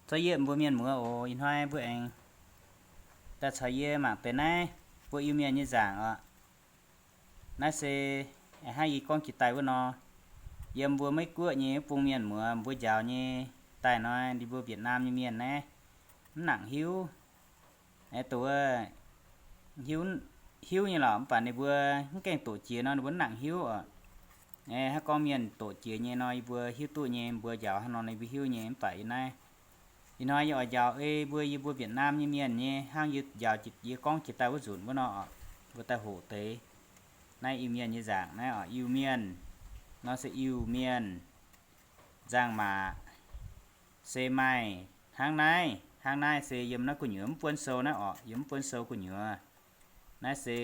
Zorqv yie mbuo mienh muoz oc, ih hnoi mbuo aengx daaih caux yie mangc deix naaiv mbuo Iu-Mienh nyei nzaangc oc. Naaiv se hnangv yie gorngv jiex daaih wuov nor, yiem mbuo Meiv Guoqv nyei wuov bung mienh muoz mbuo njaaux nyei daaih nor, ninh mbuo Việt Nam nyei mienh naaiv mv nangc hiuv. Aeqv, duqv hiuv nyei lorqc, mv baac ninh mbuo mv gaengh doqc jiex nor, ninh mbuo mv nangc hiuv oc. Aeqv, hnangv gorngv mienh doqc jiex nyei nor, yie mbuo hiuv duqv nyei, mbuo njaaux hnangv nor ninh mbuo hiuv nyei. Mv baac yie naaiv, ih hnoi yie oix njaaux ei mbuo, yie mbuo Việt Nam nyei mienh nyei, hnangv yie njaaux, yie gorngv jiex daaih wuov nzunc wuov nor oc, mbuo daaih hoqc deix naaiv Iu-Mienh nyei nzaangc naaiv oc. Iu-Mienh nor se Iu-Mienh, nzaangc-maac se maaih hnangv naaiv. Hnangv naaiv se yiem naaiv gu'nyuoz mv buonv sou naaiv oc, yiem mv buonv sou gu'nyuoz. Naaiv se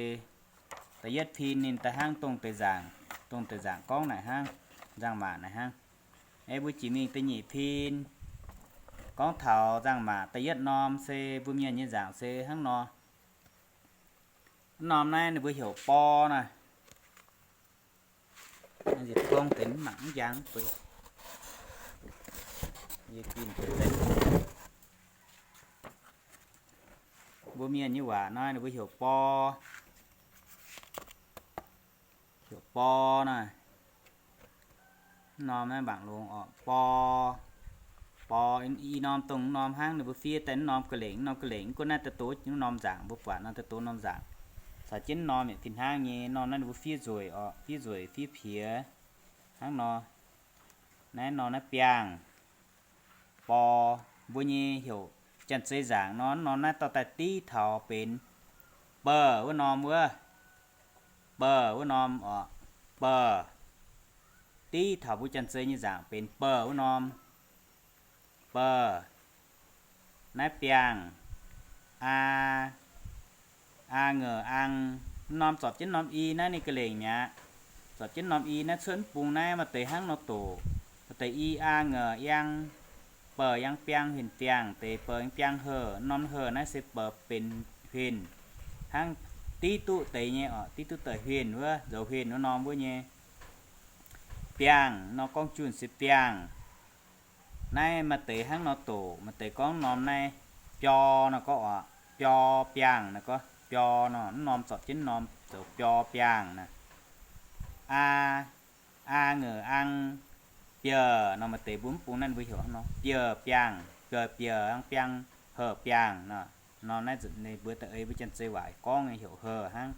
da'yietv pin ninh da'hnangv dongh deix nzaangc, dongh deix nzaangc gorngv naaic hnangv, nzaangc-maac naaic hnangv. Aeqv, mbuo jiex mingh da'nyeic pin gorngv taux nzaangc-maac da'yietv norm se mbuo mienh nyei nzaangc se hnangv nor. Norm naaiv ninh mbuo heuc bor naaic. Mbuo mienh nyei waac naaiv ninh mbuo heuc bor, heuc bor naaic. Norm naaiv mangc longx oc, bor, bor. I norm dongh norm hnangv ninh mbuo fiev daaih norm ga'lengc, norm ga'lengc gunv naaiv daaih doqv norm nzaangc, mbuo buatc nor daaih doqv norm nzaangc. Caux jienv norm yietc pin hnangv nyei. Norm naaiv ninh mbuo fiev nzueic oc, fiev nzueic fiev piex hnangv nor. Naaiv norm naaiv biangh, bor. Mbuo nyei heuc janx-zei nzaangc nor, norm naaiv dorh daaih div taux benx bouh wuov norm wuov, bouh wuov norm oc, bouh. Div taux mbuo janx-zei nyei nzaangc benx bouh wuov norm, bouh. Naaiv biangh, aa, aa ngeuc ang. Norm zorpc jienv norm i naaiv ninh ga'lengc mi'aqv. Zorpc jienv norm i naaiv cuotv mv bung naaiv maaih deix hnangv nor doqc. Maaih deix i, aa ngeuc iang, bouh yang biangh huenh biangh, deix bouh yang biangh heuh. Norm heuh naaiv se bouh benx huenh. Hnangv div duqv deix nyei oc, div duqv deix huenh wuov, nzoux huenh wuov norm wuov nyei. Biangh nor gorngv junh se biangh. Naaiv maaih deix hnangv nor doqc, maaih deix gorngv norm naaiv bior nor gorngv oc, bior biangh nor gorngv, bior nor, mv norm zorpc jienv norm zoux bior biangh naaiv. Aa, aa ngeuc ang, biouh nor, maaih deix mbuo mv bung naaiv mbuo heuc hnangv nor, biouh biangh, biouh, biouh ang biangh, heuh biangh nor. Nor naaiv mbuo da'eix mbuo janx-zei waac gorngv nyei heuc heuh hnangv,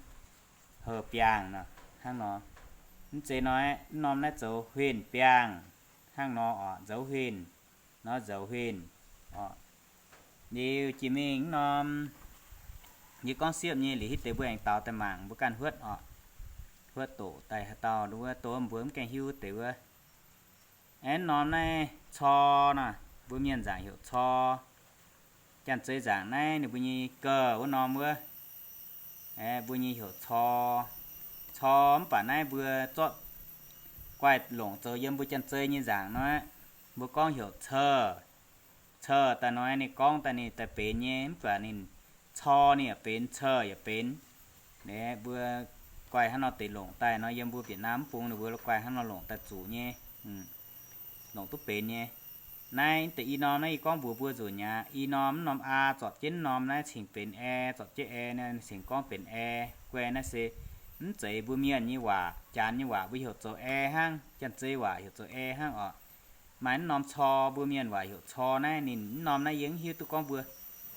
heuh biangh nor, hnangv nor. Mv zeiz nor, mv norm naaiv zoux huenh biangh hnangv nor oc, nzoux huenh nor, nzoux huenh oc. Liuz jiex mingh mv norm, yie gorngv siepv nyei liuz hitv deix mbuo aengx daux daaih mangc mbuo ganh huotv oc. Huotv doqc daaih haaix dauh wuov, dongh mbuo mv gaengh hiuv deix wuov. Aeqv, norm naaiv cor nor, mbuo mienh nzaangc heuc cor. Janx-zei nzaangc naaiv ninh mbuo nyei ga'wuov norm wuov, aeqv, mbuo nyei heuc cor. Cor mv baac naaiv mbuo zorqv guaih longc zoux yiem mbuo janx-zei nyei nzaangc nor, mbuo gorngv heuc cor. Cor daaih nor ninh gorngv daaih ninh daaih benx nyei, mv baac ninh cor ninh yaac benx, cor yaac benx. Aeqv, mbuo guaih hnangv nor deix longc daaih nor, yiem mbuo Việt Nam mv bung ninh mbuo guaih hnangv nor longc daaih zuqc nyei, longc duqv benx nyei. Naaiv deix i norm naaiv yie gorngv mbuox mbuo nzunc mi'aqv. I norm, mv norm aa zorpc jienv norm naaiv cingx benx ae, zorpc jienv ae naaiv cingx gorngv benx ae. Guaih naaiv se mv zeiz mbuo mienh nyei waac, janx nyei waac mbuo heuc zoux ae hnangv, janx-zei waac heuc zoux ae hnangv oc. Maaih mv norm cor, mbuo mienh waac heuc cor naaiv, ninh mv norm naaiv yie mv hiuv duqv gorngv mbuo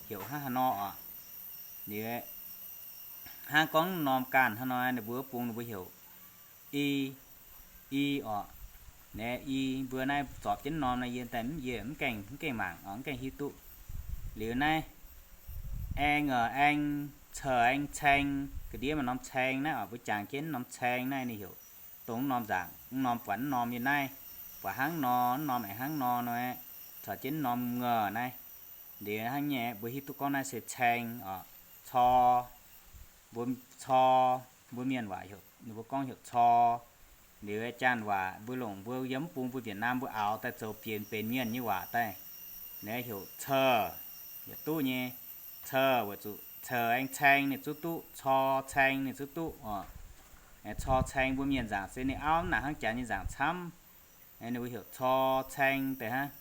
heuc hnangv haaix nor oc. Liuz hnangv gorngv norm ganh hnangv nor, ninh mbuo bung ninh mbuo heuc i, i oc. Naaiv i mbuo naaiv zorpc jienv norm naaiv yie daaih mv, yie mv gaengh, mv gaengh mangc oc, mv gaengh hiuv duqv. Liuz naaiv aeng oc, aeng, ceuh aeng, caeng, ga'ndiev maaih norm caeng naaiv oc, mbuo jangx jienv norm caeng naaiv ninh heuc dongh mv norm nzaangc, mv norm buatc mv norm yie naaiv, buatc hnangv nor, mv norm aengx hnangv nor nor, caux jienv norm ngor naaiv. Liuz hnangv nyei mbuo hiuv duqv gorngv naaiv se caeng oc, cor. Mbuo cor, mbuo mienh waac heuc, ninh mbuo gorngv heuc cor. Liuz janx waac mbuo longc mbuo yiem mv bung mbuo Việt Nam mbuo aaux daaih zoux bieqc benx mienh nyei waac daaih, naaiv heuc cor, yietc duqv nyei. Cor weic zuqc ceuh aengx caeng ninh zuqv duqv, cor caeng ninh zuqv duqv oc. Cor caeng mbuo mienh nzaangc se ninh auv mv nangc hnangv janx nyei nzaangc camv. Ninh mbuo heuc cor caeng deix hnangv.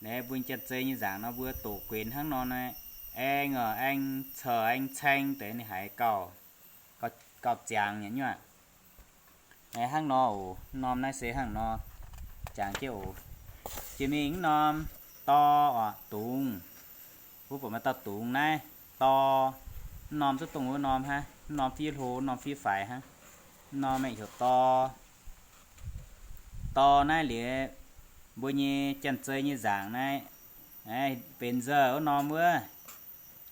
Naaiv mbuo Janx-Zei nyei nzaangc nor mbuo doqc guenx hnangv nor naaiv, aeng, aeng, ceuv, aeng, caeng deix ninh haiz gauh, gauh ziangx nyei nyuoqc. Hnangv nor oc, norm naaiv se hnangv nor jangx jienv oc. Jiex mingh wuov norm dor oc, dungz. Wuov buatc maaih dauh dungz naaiv, dor. Wuov norm zuqc dongh wuov norm hnangv, wuov norm fiev hlo, wuov norm fiev faix hnangv. Wuov norm aengx heuc dor. Dor naaiv liuz, mbuo nyei Janx-Zei nyei nzaangc naaiv, benx nzou wuov norm wuov.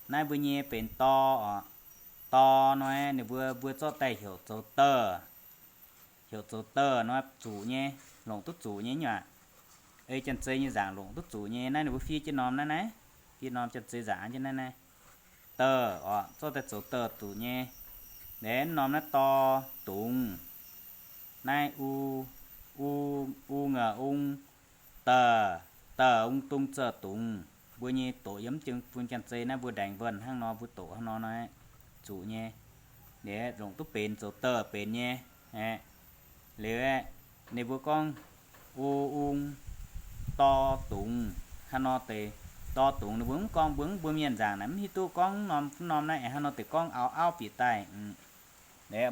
Naaiv mbuo nyei benx dor oc. Dor nor ninh mbuo, mbuo zorqv daaih heuc zoux dou. Heuc zoux dou nor zuqc nyei, longc duqv zuqc nyei nyuoqc. Ei Janx-Zei nyei nzaangc longc duqv zuqc nyei. Naaiv ninh mbuo fiev jienv norm naaiv naaiv, fiev norm Janx-Zei nzaangc jienv naaiv naaiv. Dou oc, zorqv daaih zoux dou zuqc nyei. Naaiv norm naaiv dor, dungz. Naaiv u, u, u ngeh ung, dou, dou ung dung zou dungz. Mbuo nyei doqc yiem mv jeng bun Janx-Zei naaiv mbuo ndaengc mbuonx hnangv nor, mbuo doqc hnangv nor naaiv zuqc nyei. Liuz longc duqv benx zoux dou benx nyei. Liuz ninh mbuo gorngv u, ung, dor, dungz. Hnangv nor deix dor, dungz ninh mbuo mv gorngv, mbuo mv, mbuo mienh nzaangc naaiv mv hiuv duqv gorngv norm, norm naaiv aengx hnangv nor deix gorngv auv, auv bieqc daaih.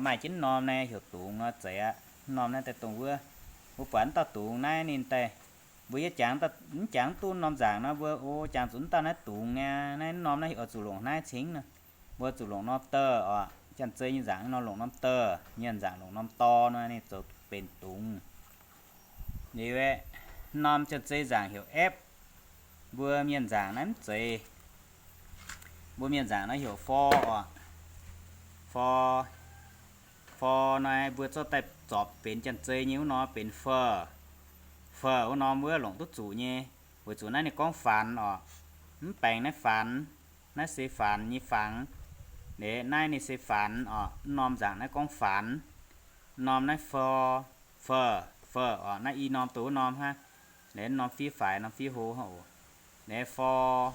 Maaih jienv norm naaiv heuc dungz nor zeiz aqv. Norm naaiv daaih dongh wuov, mbuo buatc mv dauh dungz naaiv ninh daaih, mbuo yie jangx, mv jangx duqv norm nzaangc nor mbuo o jangx zuqc mv dauh naaiv dungz niaa. Naaiv norm naaiv oix zuqc longc naaiv cingx nor, mbuo zuqc longc norm dou oc. Janx-Zei nyei nzaangc nor longc norm dou, mienh nzaangc longc norm dor nor ninh zoux benx dungz. Liuz aeqv, norm Janx-Zei nzaangc heuc epv. Mbuo mienh nzaangc naaiv mv zeiz. Mbuo mienh nzaangc naaiv heuc for oc. For, for naaiv mbuo zorqv daaih zorpc benx Janx-Zei nyei wuov norm benx fou. Fou wuov norm wuov longc duqv zuqc nyei, weic zuqc naaiv ninh gorngv fanx oc. Mv baengx naaiv fanx, naaiv se fanx nyei fangx. Liuz naaiv ninh se fanx oc. Wuov norm nzaangc naaiv gorngv fanx. Norm naaiv for, for, for oc. Naaiv i norm dongh wuov norm hnangv. Liuz norm fiev faix, norm fiev hlo hnangv oc. Liuz for,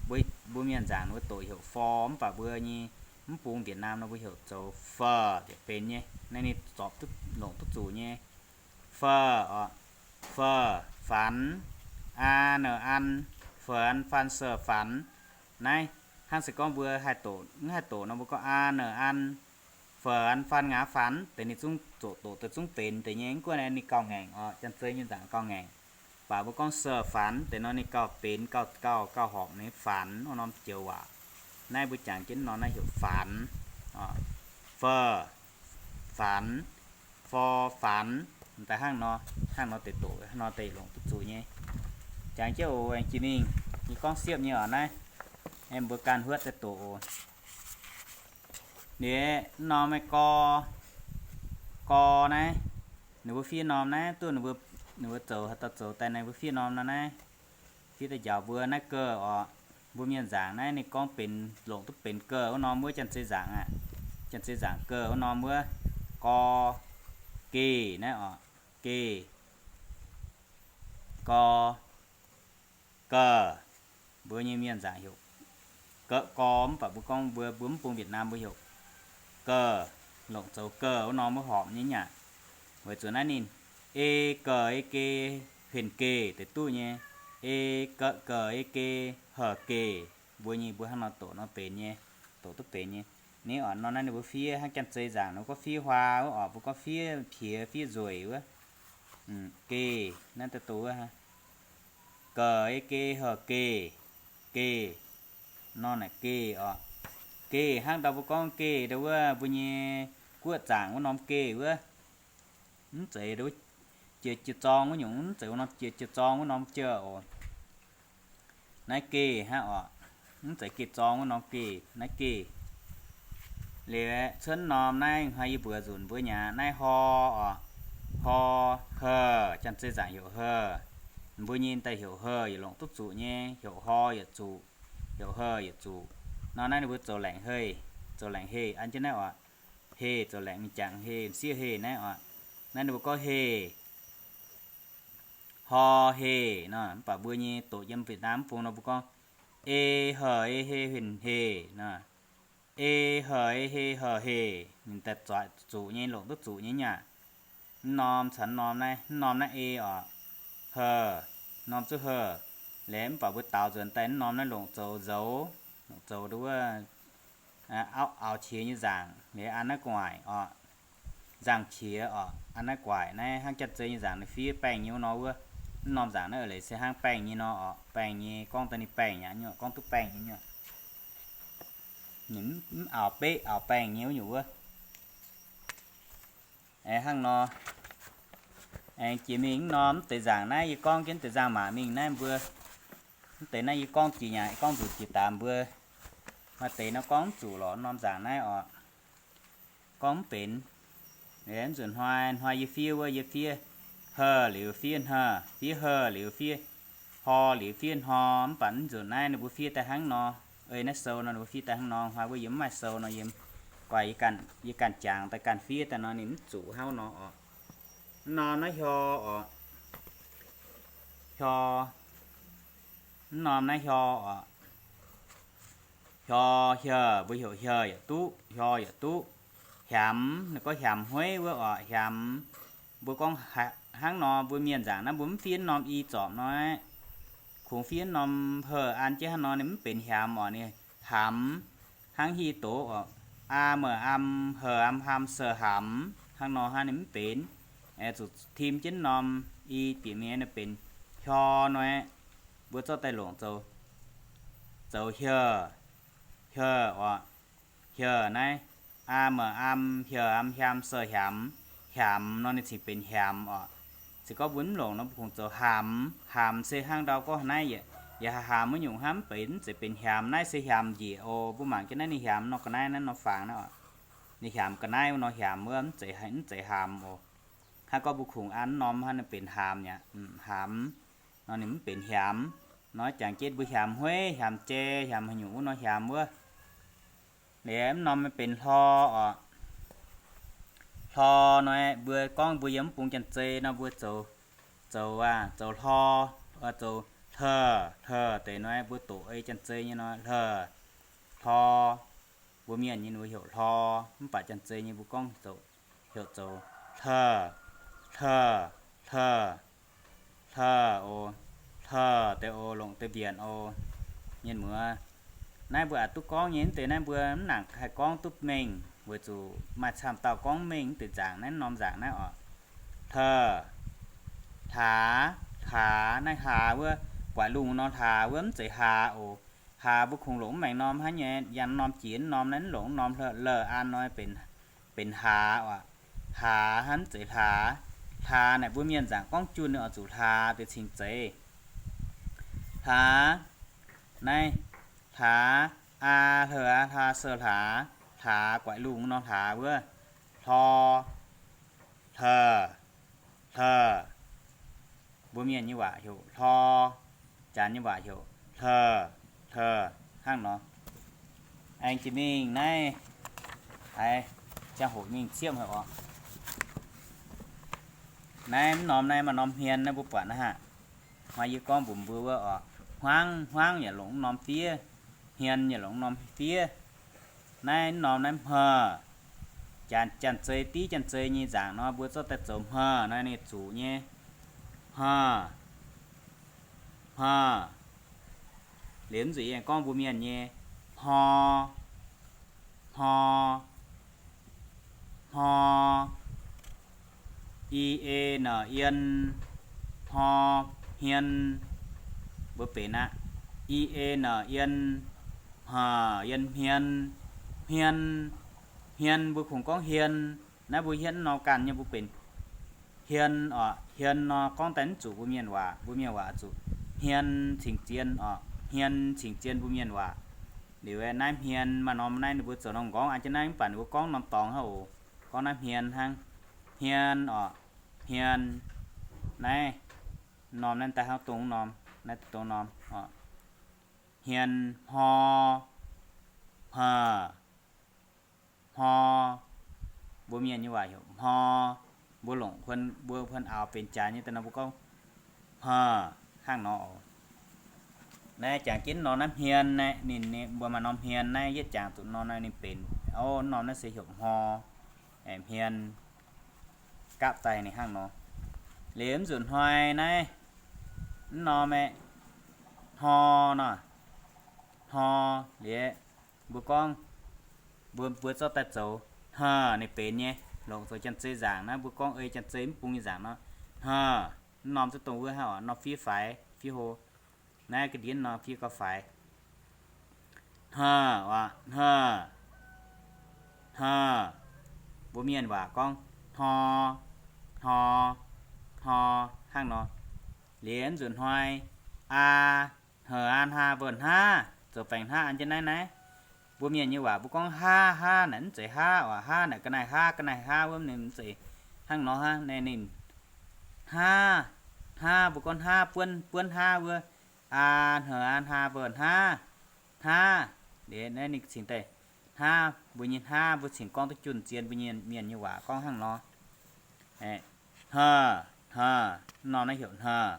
mbuo, mbuo mienh nzaangc ninh mbuo doqc heuc for, mv baac mbuo nyei mv bung Việt Nam nor mbuo heuc zoux fur, ziouc benx nyei. Naaiv ninh zorpc duqv, longc duqv zuqc nyei. Fur oc, fur, fanx, a, n, an, fur, an, fan, sir, fanx. Naaiv hnangv se gorngv mbuo haih doqc, mv haih doqc nor mbuo gorngv a, n, an, fur, an, fan, nga, fanx, deix ninh zungv zoqc doqc deix zungv benx deix nyei. Mv gunv ninh gauh ngaengc oc, Janx-Zei nyei nzaangc gauh ngaengc. Baac mbuo gorngv sir fanx deix nor ninh gauh benx, gauh, gauh, gauh horpc nyei fanx wuov norm joux waac. Naaiv mbuo jangx jienv norm naaiv heuc fanx, fur, fanx, for, fanx, daaih hnangv nor, hnangv nor deix doqc, hnangv nor deix longc duqv zuqc nyei. Jangx jienv oc, aengx jiex mingh, yie gorngv siepv nyei oc naaiv. Aengx mbuo ganh huotv daaih doqc oc. Liuz norm naaiv gor, gor naaiv, ninh mbuo fiev norm naaiv duqv, ninh mbuo, ninh mbuo zoux haaix dauh zoux daaih naaiv mbuo fiev norm nor naaiv, fiev daaih njaaux mbuo naaiv geh oc. Mbuo mienh nzaangc naaiv ninh gorngv benx, longc duqv benx geh wuov norm wuov, Janx-Zei nzaangc aqv. Janx-Zei nzaangc geh wuov norm wuov, gor, geh naaiv oc, geh, gor, geh. Mbuo nyei mienh nzaangc heuc gor, mv baac mbuo gorngv mbuo, mbuo mv bung Việt Nam mbuo heuc geh, longc zoux geh wuov norm wuov horpc nyei aqv. Weic zuqc naaiv ninh e, geh, e, ge, huenh geh deix duqv nyei. E, geh, geh, e, ge, heh geh. Mbuo nyei mbuo hnangv nor doqc nor benx nyei, doqc duqv benx nyei. Ni oc, nor naaiv ninh mbuo fiev hnangv Janx-Zei nzaangc nor gorngv fiev huaa wuov oc, mbuo gorngv fiev piex fiev nzueic wuov. Geh, naaiv daaih doqc wuov, geh, e, ge, heh geh, geh. Nor naaic geh oc. Geh hnangv ndau mbuo gorngv geh ndau wuov mbuo nyei guoqv zaangc wuov norm geh wuov. Mv zeiz jiex, jiex zorng wuov nyungc, mv zeiz wuov norm jiex, jiex zorng wuov norm jiex oc. Naaiv geh hnangv oc. Mv zeiz geh zorng wuov norm geh, naaiv geh. Liuz cuotv norm naaiv hnoi yie mbuox nzunc mbuo nyei naaiv hor oc. Hor, heh, Janx-Zei nzaangc heuc heh. Mbuo nyei daaih heuc heh yietc longc duqv zuqc nyei, heuc hor yietc zuqc, heuc heh yietc zuqc. Nor naaiv ninh mbuo zoux laengc heh, zoux laengc heh an jienv naaiv oc. Heh zoux laengc mingh jangx heh, sieqv heh naaiv oc. Naaiv ninh mbuo gorngv heh, hor heh nor, mv baac mbuo nyei doqc yiem Việt Nam mv bung nor mbuo gorngv e, heh, e, he, huenh heh nor. E, heh, e, he, heh heh. Ninh daaih zoic zuqc nyei, longc duqv zuqc nyei nyei aqv. Mv norm caux mv norm naaiv, mv norm naaiv e oc, heh, norm zuqc heh. Liuz mv baac mbuo daaux nzuonx daaih mv norm naaiv longc zoux nzoux, longc zoux nduov wuov, auv, auv qiex nyei nzaangc, liuz an naaiv gu'nguaaic oc, nzaangc qiex oc, an naaiv gu'nguaaic naaiv hnangv janx-zei nyei nzaangc naaiv fiev baengh nyei wuov nor wuov, mv norm nzaangc naaiv eix leiz se hnangv baengh nyei nor oc, baengh nyei gorngv daaih ninh baengh nyei, gorngv duqv baengh nyei nyei. Ninh mv, mv auv-beqv auv-baengh nyei wuov nyungc wuov. Aengx hnangv nor, aengx jiex mingh mv norm mv deix nzaangc naaiv yie gorngv jienv deix nzangc maac mingh naaiv mbuo, mv deix naaiv yie gorngv jiex nyanc, gorngv nzuqc jiex daamx mbuo, maaih deix nor gorngv mv zuqc lorqc, norm nzaangc naaiv oc, gorngv mv benx. Mv nzunc hnoi, hnoi yie fiev wuov yie fiev, heh liuz fiev heh, fiev heh liuz fiev, hor liuz fiev hno, mv baac mv nzunc naaiv ninh mbuo fiev daaih hnangv nor, ei naaiv sou nor ninh mbuo fiev daaih hnangv nor, hnoi wuov yie mv maaih sou nor yie guai, yie ganh jangx daaih ganh fiev daaih nor ninh mv zuqc hnangv nor oc. Mv norm naaiv hior oc, hior, mv norm naaiv hior oc, hior, hieh, mbuo heuc hieh yaac duqv, hior yaac duqv. Hiamx, ninh gorngv hiamx hueiv wuov oc, hiamx. Mbuo gorngv hnangv nor, mbuo mienh nzaangc naaiv mbuo mv fiev norm i zorpc nor, kungx fiev norm heh an jienv hnangv nor ninh mv benx hiamx oc, ninh hamx. Hnangv hieh doz oc, a, meh, am, heh, am, ham, se, hamx, hnangv nor hnangv ninh mv benx. Zuqc tim jienv norm i bieqc mingh ninh benx hior nor. Mbuo zorqv daaih longc zoux, zoux hieh, hieh oc, hieh naaiv, a, meh, am, hieh, am, hiam, se, hiamx, hiamx nor ninh cingx benx hiamx oc. Se gorngv mbuo mv longc nor mbuo kungx zoux hamx. Hamx se hnangv ndau gorngv naaiv, yaac hamx wuov nyungc hnangv, mv benx, mv zeiz benx hiamx. Naaiv se hiamx njiec oc. Mbuo mangc jienv naaiv ninh hiamx nor ga'naaiv, naaiv norm fangx naaiv oc. Ninh hiamx ga'naaiv wuov nor hiamx wuov, mv zeiz, mv zeiz hamx oc. Hnangv gorngv mbuo kungx an norm hnangv ninh benx hamx aqv, hamx nor ninh mv benx hiamx. Nor jangx jienv mbuo hiamx hueiv, hiamx jai, hiamx haaix nyungc wuov nor hiamx wuov. Liuz mv norm benx hlo oc. Hlo nor, mbuo gorngv mbuo yiem mv bung janx-zei nor mbuo zoux, zoux aac, zoux hlo, zoux hleh, hleh deix nor mbuo doqc ei janx-zei nyei nor hleh, hlo. Mbuo mienh nyei mbuo heuc hlo, mv baac janx-zei nyei mbuo gorngv heuc zoux hleh, hleh, hleh, hleh oc, hleh deix oc, longc deix mbienc oc. Mienh muoz, naaiv mbuo aqc duqv gorngv nyei mv deix naaiv mbuo mv nangc haih gorngv duqv mengh, weic zuqc maaih camv dauh gorngv mengh mv deix nzaangc naaiv, norm nzaangc naaiv oc. Hleh, hlaax, hlaax, naaiv hlaax wuov, guaix lungh nor hlaax wuov mv zeiz hlaax oc. Hlaax mbuo kungx longc mv maengc norm hnangv nyei, yangh norm jiex norm naaiv mv longc norm leh an nor benx hlaax oc. Hlaax hnangv mv zeiz hlaax. Hlaax naaic mbuo mienh nzaangc gorngv junh oix zuqc hlaax deix cingx zeiz. Hlaax, naaiv, hlaax, aa, hleh, aa, hlaa, se, hlaax, hlaax guaix lungh nor hlaax wuov, hlo, hleh, hleh. Mbuo mienh nyei waac heuc hlo, janx nyei waac heuc hleh, hleh, hnangv nor. Aengx jiex mingh naaiv, haiz ziangh hoc mingh ciemv haic oc. Naaiv mv norm naaiv maaih norm hmien naaiv mbuo buatc naaiv aqv. Maaih yie gorngv mbuox mbuo wuov oc, hmuangv, hmuangv yaac longc mv norm fiev, hmien yaac longc mv norm fiev. Naaiv mv norm naaiv hmeh, janx-zei, div janx-zei nyei nzaangc nor mbuo zorqv daaih zoux hmeh nor ninh zuqc nyei. Hmeh, hmeh. Liuz mv zuqc yie gorngv mbuo mienh nyei hmo, hmo, hmo, i, e, n, ien, hmo, hmien. Mbuo benx aqv, i, e, n, ien, hmeh, ien, hmien, hmien, hmien. Mbuo kungx gorngv hien. Naaiv mbuo hietv norm ganh nyei mbuo benx hien oc. Hien nor gorngv daaih mv zuqc mbuo mienh waac. Mbuo mienh waac zuqc hmien cingx zien oc. Hmien cingx zien mbuo mienh waac. Liuz naaiv hmien maaih norm naaiv ninh mbuo zoux norm nqorngv an jienv naaiv mv baac ninh mbuo gorngv norm dorngx hnangv oc. Gorngv naaiv hmien hnangv. Hmien oc. Hmien. Naaiv norm naaiv daaih hnangv dongh norm, naaiv dongh norm oc. Hmien, hmo, hmeh, hmo. Mbuo mienh nyei waac heuc hmo. Mbuo longc, mbuo huon auv benx jaax nyei daaih nor mbuo gorngv hmeh hnangv nor oc. Naaiv jangx jienv nor naaiv hmien naaiv, ninh, mbuo maaih norm hmien naaiv, yietv jangx zuqc nor naaiv ninh benx, o, norm naaiv se heuc hmo, hmien, gapv daaih ninh hnangv nor. Liuz mv nzunc hnoi naaiv, mv norm aeqv, Hnoi nor, hnoi liuz, mbuo gorngv, mbuo, mbuo zorqv daaih zoux hnoi ninh benx nyei, longc zoux janx-zei nzaangc naaiv, mbuo gorngv ei janx-zei mv bung nyei nzaangc nor, hnoi. Mv norm zuqc dongh wuov hnangv oc, norm fiev faix, fiev hlo. Naaiv ga'ndiev nor fiev gauh faix. Hnoi oc, hnoi, hnoi. Mbuo mienh waac gorngv hnoi, hnoi, hnoi, hnangv nor. Liuz nzunc hnoi, aa, hnoi, aa, hnaa, mbuo hnaav, zoux baengc hnaav an jienv naaiv naaiv. Mbuo mienh nyei waac mbuo gorngv haav, haav naaic mv zeiz haav oc, haav naaic ga'naaiv haav, ga'naaiv haav wuov ninh mv zeiz hnangv nor hnangv naaiv ninh. Hnaav, hnaav, mbuo gorngv hnaav, buonv, buonv hnaav wuov, aa, hnoi, aa, hnaa, mbuo hnaav, hnaav. Liuz naaiv ninh cingx daaih hnaav, mbuo nyei hnaav mbuo cingx gorngv duqv junh zien, mbuo nyei mienh nyei waac gorngv hnangv nor. Hnoi, hnoi, mv norm naaiv heuc hnoi.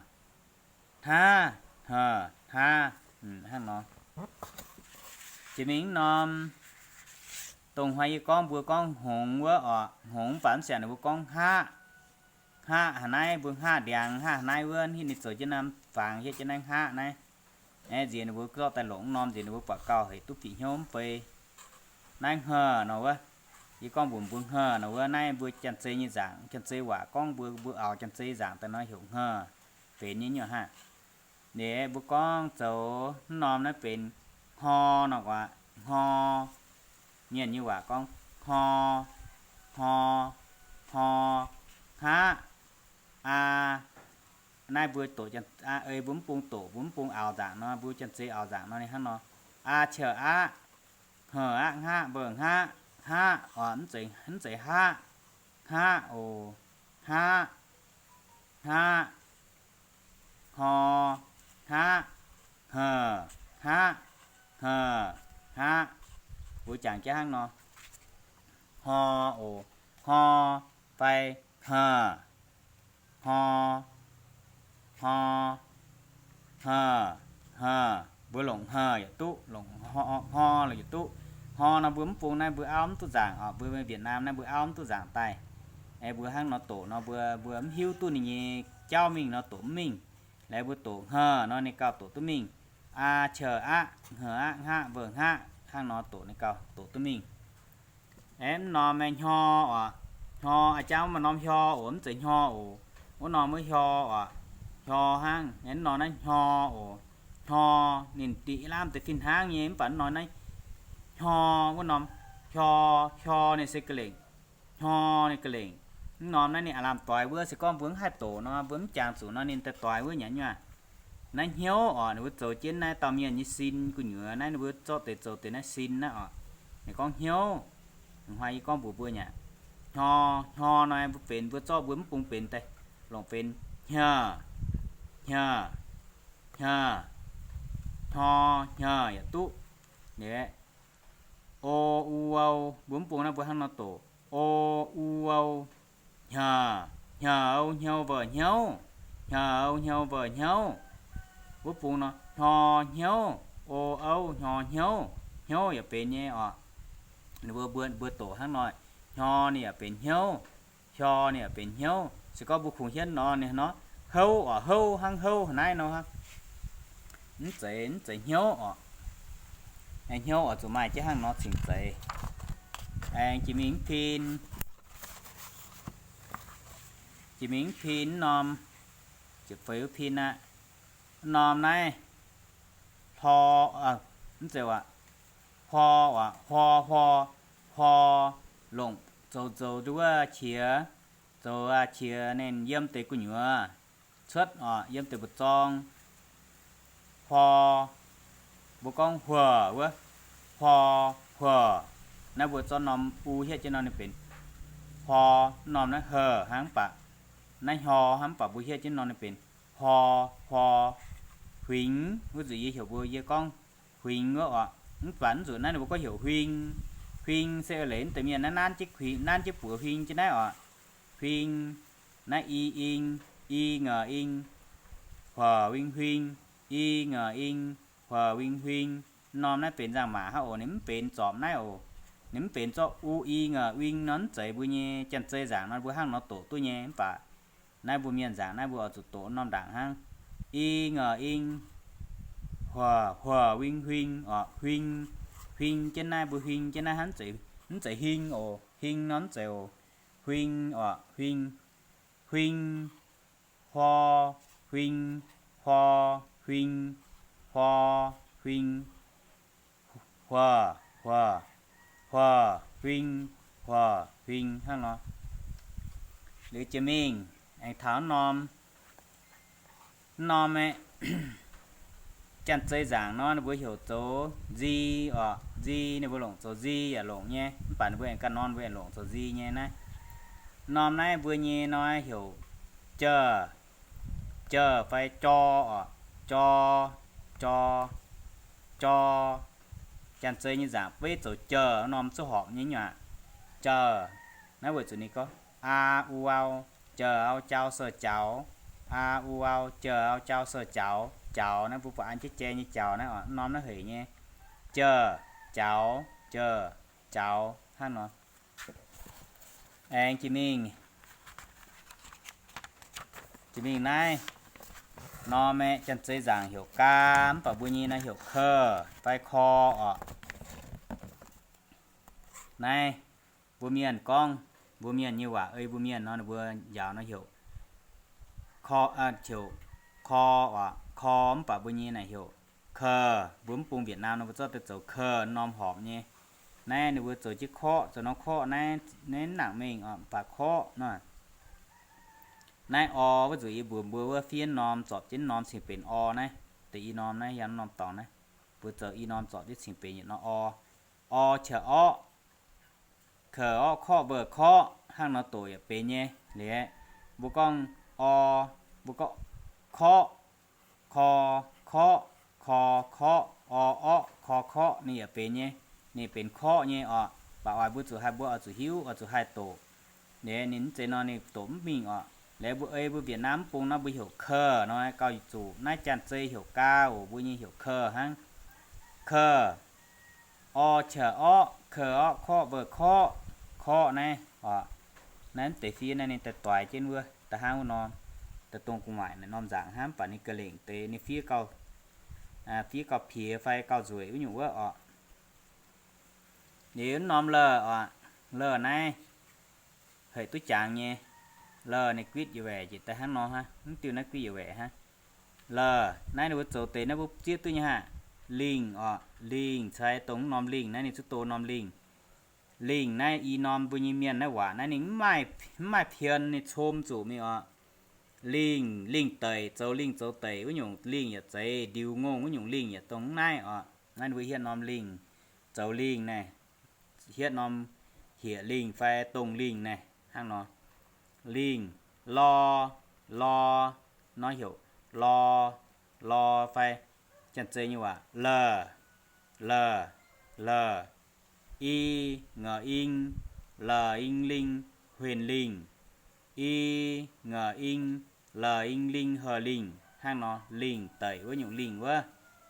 Hnaav, hnoi, hnaav, hnangv nor. Jiex mingh mv norm, dongh hnoi yie gorngv mbuo gorngv hngongx wuov oc, hngongx mv baac mv siangx ninh mbuo gorngv haqv. Haqv haaix naaiv mbuo haqv ndiangx, haqv haaix naaiv wuov, hitv ninh zoux jienv naaiv fangx hietv jienv naaiv haqv naaiv. Aeqv, nziex ninh mbuo zorqv daaih longc mv norm nziex ninh mbuo buatc gauh hec duqv bieqc hnyouv mv bei. Naaiv hngoi nor wuov, yie gorngv mbuox mbuo hngoi nor wuov, naaiv mbuo janx-zei nyei nzaangc, janx-zei waac gorngv mbuo, mbuo auv janx-zei nzaangc daaih nor heuc hngoi, benx nyei nyuoqc haqv. Liuz mbuo gorngv zoux mv norm naaiv benx hngor nor, waac hngor. Mienh nyei waac gorngv hngor, hngor, hngor, hngaqv, aa. Naaiv mbuo doqc, ei mbuo mv bung doqc, mbuo mv bung auv nzaangc nor, mbuo janx-zei auv nzaangc nor ninh hnangv nor. Aa, ciouv aqv, hngoi aqv, hngaqv, mbuo hngaqv, hngaqv oc, mv zeiz haqv, hngaqv oc, hngaqv, hngaqv, hngor, hngaqv, hngor, hngaqv, hngor, hngaqv. Mbuo jangx jienv hnangv nor, hngor oc, hngor fai hngor, hngor, hngor, hngor, hngor. Mbuo longc hngor yaac duqv, longc hngor, hngor longc yaac duqv. Hngor nor mbuo mv bung naaiv mbuo auv mv duqv nzaangc oc, mbuo Việt Nam naaiv mbuo auv mv duqv nzaangc daaih. Aeqv, mbuo hnangv nor doqc nor mbuo, mbuo mv hiuv duqv ninh nyei jauv mingh nor doqc mv mingh. Laengz mbuo doqc hngor nor ninh gauh doqc duqv mingh. Aa, ciouv aqv, hngoi aqv, hngaqv, mbuo hngaqv, hnangv nor doqc ninh gauh doqc duqv mingh. Aeqv, mv norm hnyo oc, hnyo, aa, jangv maaih norm hyo oc, mv zeiz hnyo oc. Wuov norm wuov hyo oc, hyo hnangv. Aeqv, mv norm naaiv hnyo oc, hnyo, ninh diqc lamh deix fih hnangv nyei, mv baac mv norm naaiv hnyo, wuov norm hyo, hyo ninh se ga'lengc, hnyo ninh ga'lengc. Mv norm naaiv ninh aav lamh doix wuov, se gorngv mbuo mv haih doqc nor, mbuo mv jangx zuqc nor ninh daaih doix wuov nyei nyuav. Naaiv hnyouv oc, ninh mbuo zoux jienv naaiv dauh mienh nyei sin gu'nyuoz naaiv, ninh mbuo zorqv deix zoux deix naaiv sin naaiv oc. Ninh gorngv hnyouv, hnoi yie gorngv mbuox mbuo nyei, hnyo, hnyo nor mbuo benx, mbuo zorqv mbuo mv bung benx daaih, longc benx hnyouv, hnyouv, hnyouv, hnyo, hnyouv yaac duqv. Liuz, o, u, ou, mbuo mv bung naaiv mbuo hnangv nor doqc, o, u, ou, hnyouv, hnyouv, hnyouv, mbuo hnyouv, hnyouv, hnyouv, mbuo hnyouv. Wuov bung nor, hnyo, hnyouv, o, ou, hnyo, hnyouv, hnyouv yaac benx nyei oc. Ninh mbuo, mbuo, mbuo doqc hnangv nor, hnyo ninh yaac benx hnyouv, hyo ninh yaac benx hnyouv. Se gorngv mbuo kungx hietv nor, ninh nor, houv oc, houv hnangv houv naaiv nor, mv zeiz, mv zeiz hnyouv oc. Hnyouv oix zuqc maaih jienv hnangv nor cingx zeiz. Aengx jiex mingh pin, jiex mingh pin norm, ziepc feix pin aqv. Norm naaiv, hlo, mv zeiz aqv, hlo aqv, hlo, hlo, hlo, longc zoux zoux nduov qiex, zoux qiex ninh yiem deix gu'nyuoz cuotv oc, yiem deix mbu'zorng. Hlo, mbuo gorngv huoc wuov, hlo, huoc. Naaiv mbuo zorqv norm u hietv jienv nor ninh benx hlo. Norm naaiv hlo hnangv mv baac, naaiv hlo hnangv mv baac mbuo hietv jienv nor ninh benx hlo, hlo. Huingx wuov nzuqc yie heuc mbuo, yie gorngv huingx wuov oc. Mv baac mv nzuqc naaiv ninh mbuo gorngv heuc huing. Huing se eix leiz mv deix mienh naaiv nanv jienv huingx, nanv jienv buoz huing jienv naaiv oc. Huing, naaiv i, ing, i, ngor, ing, huoc, wing, huing, i, ngor, ing, huoc, wing, huing. Norm naaiv benx nzangc-maac hnangv oc, ninh mv benx zorpc naaiv oc. Ninh mv benx zorqv u, i, ngor, wing nor mv zeiz mbuo nyei janx-zei nzaangc nor mbuo hnangv nor doqc duqv nyei. Mv baac naaiv mbuo mienh nzaangc naaiv mbuo oix zuqc doqc norm ndaangc hnangv. I, ngor, ing, Huoc, huoc, huing, huing, oc, huing, huing jienv naaiv, mbuo huing jienv naaiv hnangv, mv zeiz hing oc, hing nor mv zeiz oc, huing, oc, huing, huing, huo, huing, huo, huing, huo, huing, huoc, huoc, huoc, huing, huoc, huing hnangv nor. Liuz jiex mingh aengx taux norm, norm aeqv, Janx-Zei nzaangc nor ninh mbuo heuc zoux nzi oc, nzi, ninh mbuo longc zoux nzi yaac longc nyei, mv baac ninh mbuo aengx ganh norm mbuo aengx longc zoux nzi nyei naaiv. Norm naaiv mbuo nyei nor heuc jauh, jauh fai jor oc, jor, jor, jor. Janx-Zei nyei nzaangc beiv zoux jauh norm zuqc horpc nyei nyuac, jauh. Naaiv weic zuqc ninh gorngv a, u, au, jauh, au, jauh, sou, jaux, a, u, au, jauh, au, jauh, sou, jaux, jaux. Naaiv mbuo buatc an jienv jai nyei jaux naaiv oc, norm naaiv hec nyei, jauh, jaux, jauh, jaux hnangv nor. Aengx jiex mingh, jiex mingh naaiv norm aeqv, Janx-Zei nzaangc heuc gaa, mv baac mbuo nyei nor heuc keuh fai kor oc. Naaiv mbuo mienh gorngv, mbuo mienh nyei waac ei mbuo mienh nor ninh mbuo njaaux nor heuc kor, heuc kor oc, kor, mv baac mbuo nyei naaic heuc keuh. Mbuo mv bung Việt Nam nor mbuo zorqv daaih zoux keuh norm horpc nyei. Naaiv ninh mbuo zoux jienv korqv, zoux norm korqv naaiv, naaiv mv nangc mengh oc, mv baac korqv nor. Naaiv o wuov nzunc yie mbuox mbuo wuov fiev norm zorpc jienv norm cingx benx o naaiv. Deix i norm naaiv, yiem norm dorngx naaiv, mbuo zoux i norm zorpc jienv cingx benx yietc norm o. O qiex orqv, keuv orqv korqv mbeuh korqv hnangv nor doqc yaac benx nyei. Liuz mbuo gorngv o, mbuo gorngv korqv, kor, korqv, kor, korqv, o, orqv, kor, korqv, ninh yaac benx nyei. Ninh benx korqv nyei oc. Baac oix mbuo zuqc haih, mbuo oix zuqc hiuv, oix zuqc haih doqc. Liuz ninh mv zeiz nor ninh doqc mv mingh oc. Liuz mbuo ei mbuo Việt Nam mv bung nor mbuo heuc keuh nor gauh zuqc. Naaiv Janx-Zei heuc gaa oc, mbuo nyei heuc keuh hnangv. Keuh, o qiex orqv, keuv orqv korqv mbeuh korqv, korqv naaiv oc. Naaiv mv deix fiev naaiv ninh daaih doix jienv wuov, da'hnangv wuov norm, daaih dongh gu'nguaaic naaiv norm nzaangc hnangv, mv baac ninh ga'lengc deix ninh fiev gauh, fiev gauh piex fai gauh nzueic wuov nyungc wuov oc. Liuz norm leh oc, leh naaiv haic duqv jangx nyei. Leh ninh guitv yietc waec jiex daaih hnangv nor hnangv, mv diuh naaiv guitv yietc waec hnangv. Leh naaiv ninh mbuo zoux deix naaiv mbuo zieqv duqv nyei haic. Lingh oc, lingh cai dongh norm lingh naaiv ninh zuqc doh norm lingh. Lingh naaiv i norm mbuo nyei mienh naaiv waac naaiv ninh mv maaih pien ninh com zuqc mingh oc. Lingh, lingh deic, zoux lingh zoux deic wuov nyungc lingh yaac zeiz, ndiux ngongh wuov nyungc lingh yaac dongh naaiv oc. Naaiv ninh mbuo hietv norm lingh, zoux lingh naaiv, hietv norm hieqc lingh fai dongh lingh naaiv hnangv nor. Lingh, lor, lor, nor heuc lor, lor fai Janx-Zei nyei waac leh, leh, leh. I, nga'ing, la'ing lingh, huenx lingh. I, nga'ing, la'ing lingh, ha'lingh hnangv nor, lingh deic wuov nyungc lingh wuov.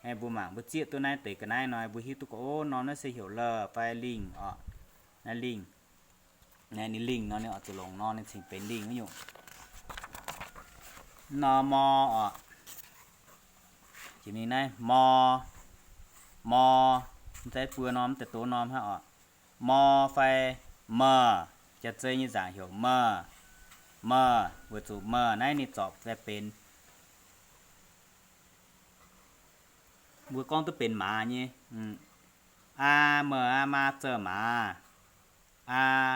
Mbuo mangc mbuo zieqv duqv naaiv deix ga'naaiv nor mbuo hiuv duqv gorngv, ov, norm naaiv se heuc leh fai lingh oc. Naaiv lingh, naaiv ninh lingh nor ninh oix zuqc longc nor ninh cingx benx lingh wuov nyungc. Nor mor oc. Jiex mingh naaiv mor, mor, mv zeiz buo norm, mv deix doz norm hnangv oc. Mor fai meih, Janx-Zei nyei nzaangc heuc meih, meih, weic zuqc meih naaiv ninh zorpc daaih benx, mbuo gorngv duqv benx maaz nyei. Aa, meih aa maa zouh maaz. Aa,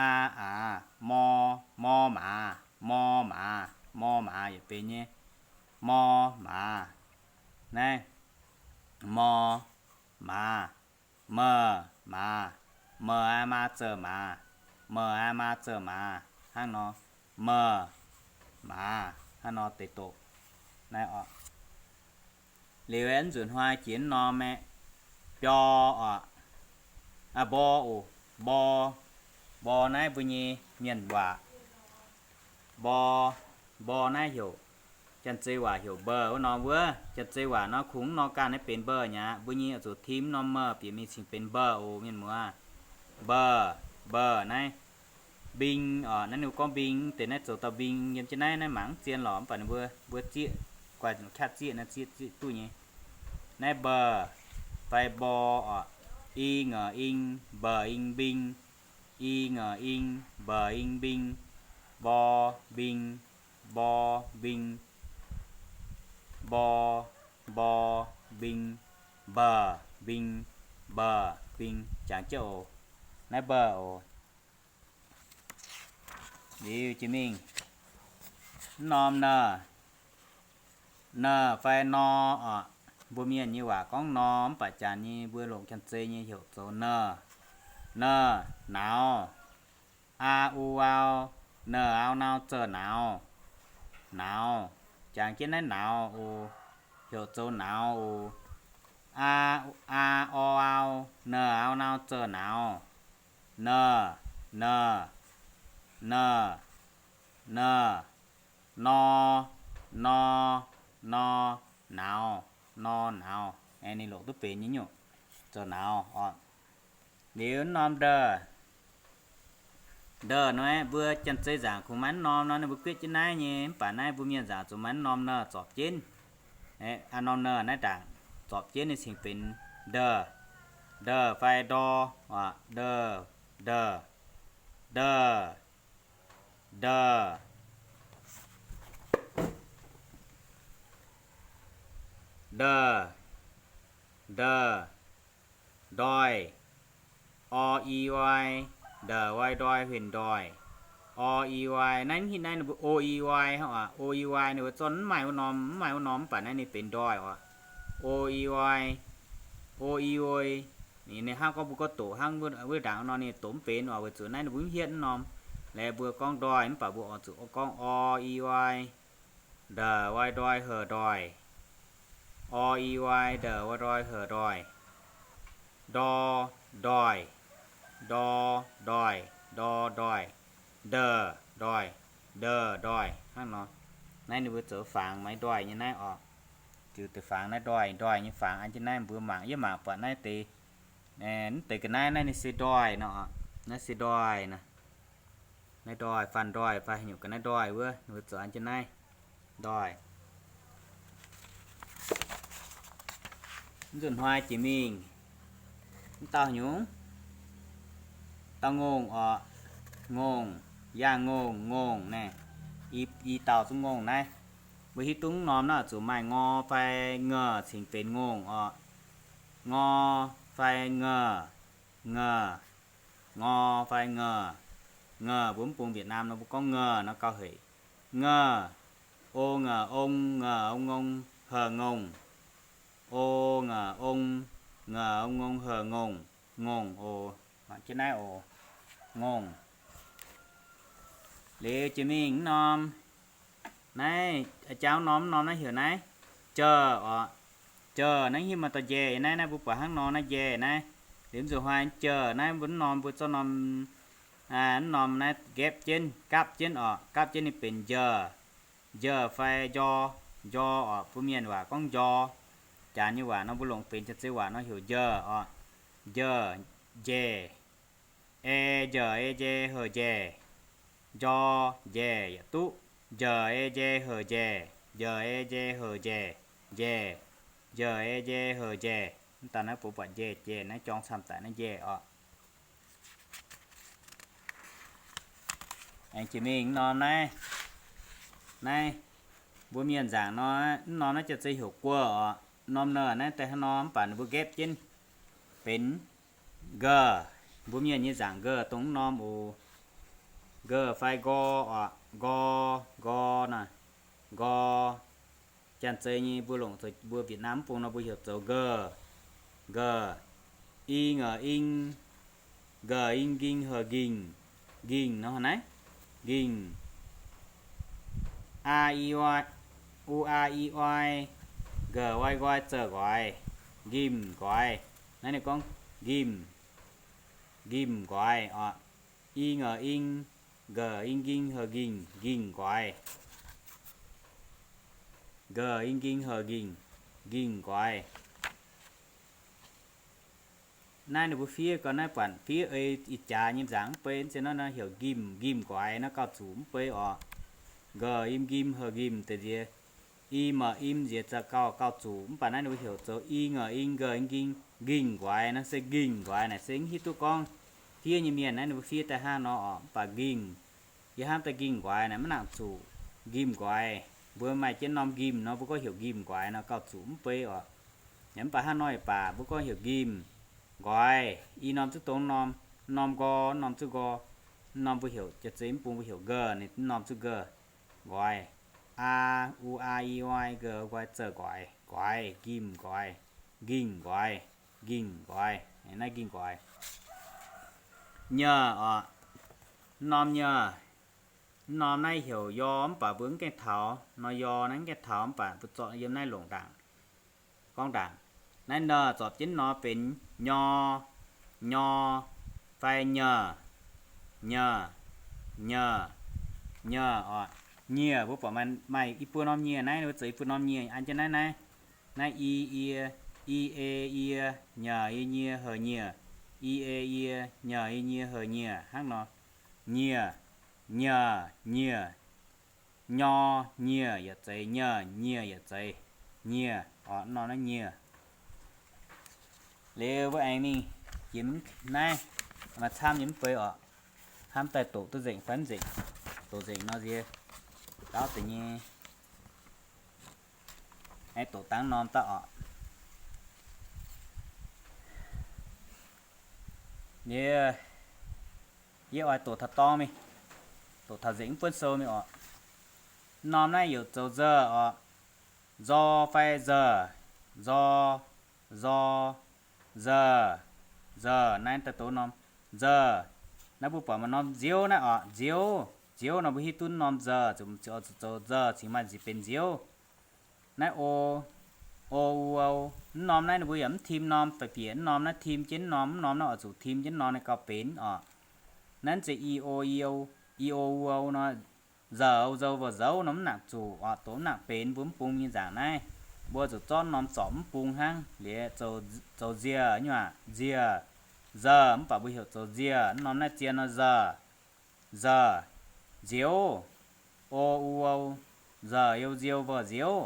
aa, aax, mor, mor maaz, mor maaz, mor maaz yietc benx nyei. Mor maaz, naaiv, mor maaz, meih maaz, meih aa maa zouh maaz, meih aa maa zouh maaz, hnangv nor, meih maaz, hnangv nor deix doqc. Naaiv oc. Liuz aeqv, nzunc hnoi jiex norm aeqv, bior oc, aa, mbor oc, mbor, mbor naaiv mbuo nyei mienh waac, mbor, mbor naaiv heuc, Janx-Zei waac heuc mbeh wuov norm wuov. Janx-Zei waac nor kungx mv nor ganh naaiv benx mbeh nyei aqv. Mbuo nyei oix zuqc tim norm meih bieqc mingh cingx benx mbeh oc, mienh muoz. Mbeh, mbeh naaiv. Mbing oc, naaiv ninh mbuo gorngv mbing, deix naaiv zoux dauh mbing yiem jienv naaiv, naaiv mangc mv zien lorqc, mv baac ninh mbuo, mbuo zieqv, guaih kaqv zieqv naaiv zieqv, zieqv duqv nyei. Naaiv mbuo fai mbor oc. I nga'ing, mbu'ing, mbing. I nga'ing, mbu'ing, mbing. Mbor, mbing, mbor, mbing, mbor, mbor, mbing, mbu'mbing, mbu'mbing, jangx jienv oc. Naaiv mbuo oc. Liuz jiex mingh, mv norm nor, nor fai nor oc. Mbuo mienh nyei waac gorngv nor, mv baac janx nyei mbuo longc janx-zei nyei heuc zoux nor. Nor, nauz. A, u, au, nor, au, nau, zor, nauz. Nauz. Jangx jienv naaiv nauz oc, heuc zoux nauz oc. A, a, o, au, nor, au, nau, zor, nauz. Nor, nor, nor, nor, nor, nor, nor, nauz, nor, nauz. Aengx ninh longc duqv benx nyei nyungc, zoux nauz oc. Liuz mv norm ndor, ndor nor mbuo janx-zei nzaangc kungx maaih mv norm nor, ninh mbuo guetv jienv naaiv nyei, mv baac naaiv mbuo mienh nzaangc zuqc maaih mv norm nor zorpc jienv. Norm nor naaiv ndaangc zorpc jienv ninh cingx benx ndor. Ndor fai ndor, ndor, ndor, ndor, ndor, ndor, ndor, ndoih. O, i, oi, ndor, oi, ndoih, huenc ndoih. O, i, oi, naaiv hitv naaiv ninh mbuo o, i, oi hnangv oc. O, i, oi ninh mbuo zorqv mv maaih wuov norm, mv maaih wuov norm mv baac naaiv ninh benx ndoih oc. O, i, oi, o, i, oi. Ninh hnangv gorngv mbuo gorngv doqc hnangv wuov ndaangc nor ninh doqc mv benx oc, weic zuqc naaiv ninh mbuo mv hietv wuov norm. Laeh mbuo gorngv ndoih mv baac mbuo oix zuqc gorngv o, i, oi, ndor, oi, ndoih, huonc ndoih. O, i, oi, ndor, oi, ndoih, huonc ndoih. Ndor, ndoih. Ndor, ndoih. Ndor, ndoih. Ndor, ndoih. Ndor, ndoih hnangv nor. Naaiv ninh mbuo zoux fangx maaih ndoih nyei naaiv oc. Ziux deix fangx naaiv ndoih, ndoih nyei fangx an jienv naaiv mbuo mangc, yie mangc buatc naaiv deix, mv deix ga'naaiv naaiv ninh se ndoih nor. Naaiv se ndoih nor. Naaiv ndoih, fanh ndoih, fai haaix nyungc ga'naaiv ndoih wuov, ninh mbuo zoux an jienv naaiv ndoih. Mv nzunc hnoi jiex mingh, mv dauh nyungc, dauh ngongh oc. Ngongh, yangh ngongh, ngongh naaiv, i dauh zungv ngongh naaiv. Mbuo hiuv duqv norm naaiv zuqc maaih ngor fai ngor cingx benx ngongh oc. Ngor fai ngor, ngor, ngor fai ngor. Ngor mbuo mv bung Việt Nam nor mbuo gorngv ngor nor gauh hec. Ngor, o ngor ong, ngor ong ngong, hor ngongh. O ngor ong, ngor ong ngong, hor ngongh. Ngongh oc. Mangc jienv naaiv oc. Ngongh. Liuz jiex mingh mv norm naaiv, jauv norm mv norm naaiv heuc naaiv jor oc. Jor naaiv hiuv maaih dauh njaeh naaiv, naaiv mbuo buatc hnangv nor naaiv njaeh naaiv. Liuz mv zuqc hnoi jor naaiv mbuo mv norm mbuo zorqv norm, mv norm naaiv gapv jienv, gapv jienv oc, gapv jienv ninh benx njor. Njor fai njor, njor oc, mbuo mienh waac gorngv njor. Janx nyei waac nor mbuo longc benx janx-zei waac nor heuc njor oc. Njor, njaeh. E, njor, e, njae, hor, njaeh. Njor, njaeh, yaac duqv. Njor, e, njae, hor, njaeh. Njor, e, njae, hor, njaeh. Njaeh. Njor, e, njae, hor, njaeh. Mv daaih naaiv bun buatc njaeh, njaeh naaiv jorng camv daic naaiv njaeh oc. Aengx jiex mingh norm naaiv, naaiv mbuo mienh nzaangc nor, mv norm naaiv jiex zei heuc guo oc. Norm nor naaiv daaih hnangv nor mv baac ninh mbuo nqaepv jienv benx nqor. Mbuo mienh nyei nzaangc nqor dongh mv norm oc. Nqor fai nqor oc, nqor, nqor nor, nqor. Janx-zei nyei mbuo longc zoux, mbuo Việt Nam mv bung nor mbuo heuc zoux nqor. Nqor. I ngor ing, nqor ing nging hor ngingh. Ngingh nor naaiv. Ngingh. A i oi, u a i oi, nqor oi nqoi zor nqoi. Ngimh nqoi. Naaiv ninh gorngv ngimh. Ngimh nqoi oc. I ngor ing, nqor ing nging hor ngingh, ngingh nqoi. Nqor ing nging hor ngingh, ngingh nqoi. Naaiv ninh mbuo fiev gau naaiv buatc fiev ei ih jaax nyei nzaangc mv bei, se nor nor heuc ngimh, ngimh nqoi nor gauh zuqc mv bei oc. Nqor im ngim hor ngimh deix nziex. i, mv, im nziex za'gauh gauh zuqc. Mv baac naaiv ninh mbuo heuc zoux i, ng'e, i, nge, nqing, nqingh nqoix. Naaiv se nqingh nqoix naaic se mv hiuv duqv gorngv fiev nyei mienh naaiv ninh mbuo fiev daaih hnangv nor oc. Mv baac nqingh, yie hnamv daaih nqingh nqoix naaic mv nangc zuqc. Nqimh nqoix, mbuo maaih jienv norm nqimh nor mbuo gorngv heuc nqimh nqoix nor gauh zuqc mv bei oc. Mv baac hnangv nor yaac baac mbuo gorngv heuc nqimh nqoix. I norm zuqc dongh norm, norm nqo, norm zuqc nqo, norm mbuo heuc jaax-zei mv bung mbuo heuc nge, ninh norm zuqc nge, nqoix. A, u, a, i, o, nge, nqoi, za'goi, nqoix, nqimh nqoix, nqingh nqoix, nqingh nqoix. Naaiv nqingh nqoix. Nyei oc, norm nyei, norm naaiv heuc yor mv baac mbuo mv gaengh taux nor, yor naaiv mv gaengh taux mv baac mbuo zorqv yiem naaiv longc ndaangc, gorngv ndaangc. Naaiv nor zorpc jienv nor benx nyor, nyor, fai nyei, nyei, nyei, nyei oc. Nyiec, mbuo buatc maaih i buo norm nyiec naaiv, mbuo zoux i buo norm nyiec an jienv naaiv, naaiv, naaiv i, ie, i, e, ie, nyei, i, nyei, he, nyiec, i, e, ie, nyei, i, nyei, he, nyiec, hnangv nor. Nyiec, nyiec, nyiec, nyor, nyiec, yietc zeiz, nyei, nyiec, yietc zeiz, nyiec oc. Norm naaiv nyiec. Liuz mbuo aengx mingh jiex naaiv, maaih camv nyei mv bei oc. Hnamv daaih doqc duqv nzengc fai mv nzengc. Doqc nzengc nor nziex gauv deix nyei. Aengx doqc dangv norm daaih oc. Liuz yie oix doqc taux dorngx mingh, doqc taux nzengc mv buonv sou mingh oc. Norm naaiv heuc zoux nzor oc. Nzor fai nzor, nzor, nzor, nzor, nzor, naaiv daaih doqc norm nzor. Naaiv mbuo buatc maaih norm nziouv naaiv oc, nziouv. Nziouv nor mbuo hiuv duqv norm nzor, zuqc, zuqc zoux nzor cingx maaih nziouv benx nziouv. Naaiv o, o, u, o. Mv norm naaiv ninh mbuo yaac mv tim norm, bieqc bieqc mv norm naaiv tim jienv norm, mv norm naaiv oix zuqc tim jienv norm naaiv gauh benx oc. Naaiv zeiz i, o, i, o, i, o, u, o nor, nzouc, nzou, nzouv nor mv nangc zuqc oc, doqc mv nangc benx, mbuo mv bung nyei nzaangc naaiv. Mbuo zuqc zorqv norm zorpc mv bung hnangv. Liuz zoux nziec nyei aac, nziec, nzor, mv baac mbuo heuc zoux nziec. Mv norm naaiv zien nor nzor, nzor, nziouv, o, u, o, nzor, you, nziou, mvo, nziouv,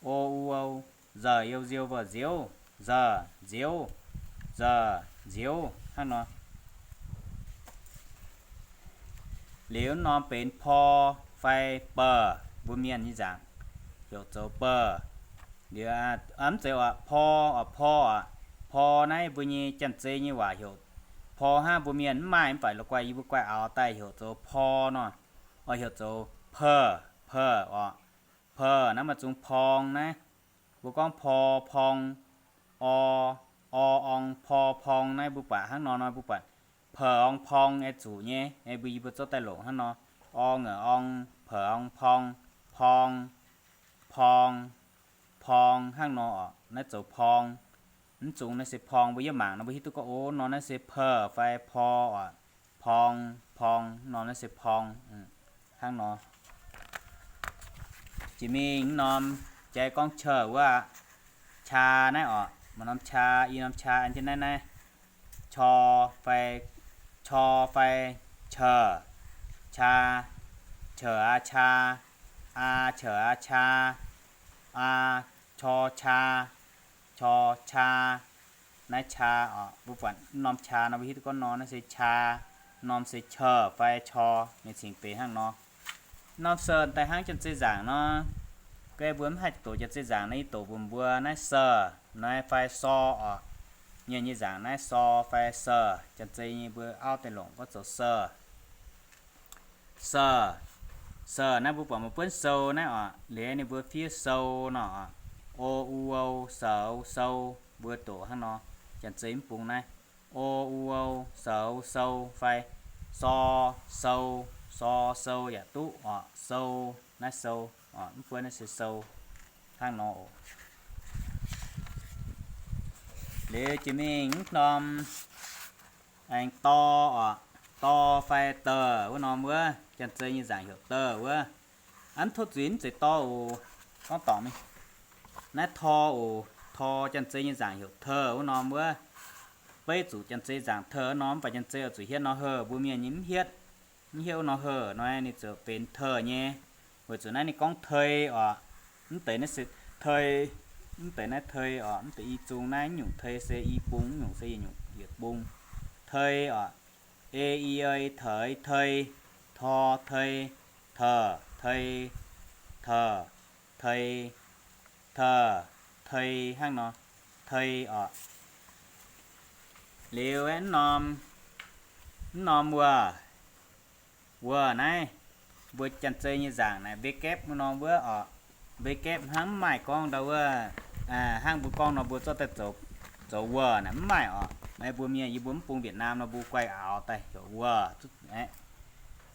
o, u, o, nzor, you, nziou, mvo, nziouv, nzor, nziouv, nzor, nziouv, hnangv nor. Liuz norm benx por fai bor, mbuo mienh nyei nzaangc heuc zoux bor. Liuz, mv zeiz oc, por oc, por oc. Por naaiv mbuo nyei janx-zei nyei waac heuc por hnangv, mbuo mienh mv maaih, mv baac la'guaih yie mbuo guaih aaux daaih heuc zoux por nor, oix heuc zoux per, per oc. Per naaiv maaih zungv porng naaiv. Mbuo gorngv por porng, o, o, ong, por porng naaiv mbuo buatc hnangv nor nor mbuo buatc per ong porng aeqv, zuqc nyei, aeqv, mbuo yie mbuo zorqv daaih longc hnangv nor, o, ng'e, ong, per ong porng, porng, porng hnangv nor oc. Naaiv zoux porng. Mv zungv naaiv se porng, mbuo yietv mangc nor mbuo hiuv duqv gorngv, o, nor naaiv se per fai por oc. Porng, porng, nor naaiv se porng. Hnangv nor. Jiex mingh mv norm jai gorngv qe wuov aqv. Qaa naaiv oc, maaih norm qaa, i norm qaa an jienv naaiv naaiv. Qo fai, qo fai qe, qaa, qe aa qaa, aa qe aa qaa, aa, qo qaa, qo qaa. Naaiv qaa oc, mbuo buatc norm qaa nor mbuo hiuv duqv gorngv nor naaiv se qaa, norm se qe fai qo, ninh cingx benx hnangv nor. Norm se daaih hnangv janx-zei nzaangc nor, ga'naaiv mbuo mv haih doqc janx-zei nzaangc nor, yie doqc mbuox mbuo naaiv se, naaiv fai so oc. Mienh nyei nzaangc naaiv so fai se, janx-zei nyei mbuo auv daaih longc gorngv zoux se. Se, se naaiv mbuo buatc maaih buonv sou naaiv oc, liuz ninh mbuo fiev sou nor oc. O, u, o, se, o, sou, mbuo doqc hnangv nor, janx-zei mv bung naaiv. O, u, o, se, o, sou, fai so, sou, so, sou yaac duqv oc, sou, naaiv sou oc, mv buonv naaiv se sou hnangv nor oc. Liuz jiex mingh mv norm aengx dor oc, dor fai de, wuov norm wuov, janx-zei nyei nzaangc heuc de wuov. Aa, mv tov zuiz mv zeiz dor oc, gorngv dorngc mingh. Naaiv tor oc, tor janx-zei nyei nzaangc heuc te wuov norm wuov. Beiv zuqc janx-zei nzaangc te wuov norm, mv baac janx-zei oix zuqc hietv nor he, mbuo mienh nyei mv hietv. Mv hietv wuov nor he nor ninh ziouc benx te nyei. Weic zuqc naaiv ninh gorngv tei oc. Mv deix naaiv se tei, mv deix naaiv tei oc. Mv deix i zung naaiv nyungc tei se i bung, nyungc se yietc nyungc yietc bung. Tei oc. E, i, ei, teix, tei, tor, tei, ter, tei, ter, tei, ter, tei, hnangv nor, tei oc. Liuz aeqv, mv norm wuov, wuov naaiv, mbuo Janx-Zei nyei nzaangc naaic, vekepv wuov norm wuov oc. Vekepv hnangv mv maaih gorngv ndau wuov, hnangv mbuo gorngv nor mbuo zorqv daaih zoux wuov naaic mv maaih oc. Mbuo mienh yie mbuo mv bung Việt Nam nor mbuo guaih aaux daaih heuc wuov,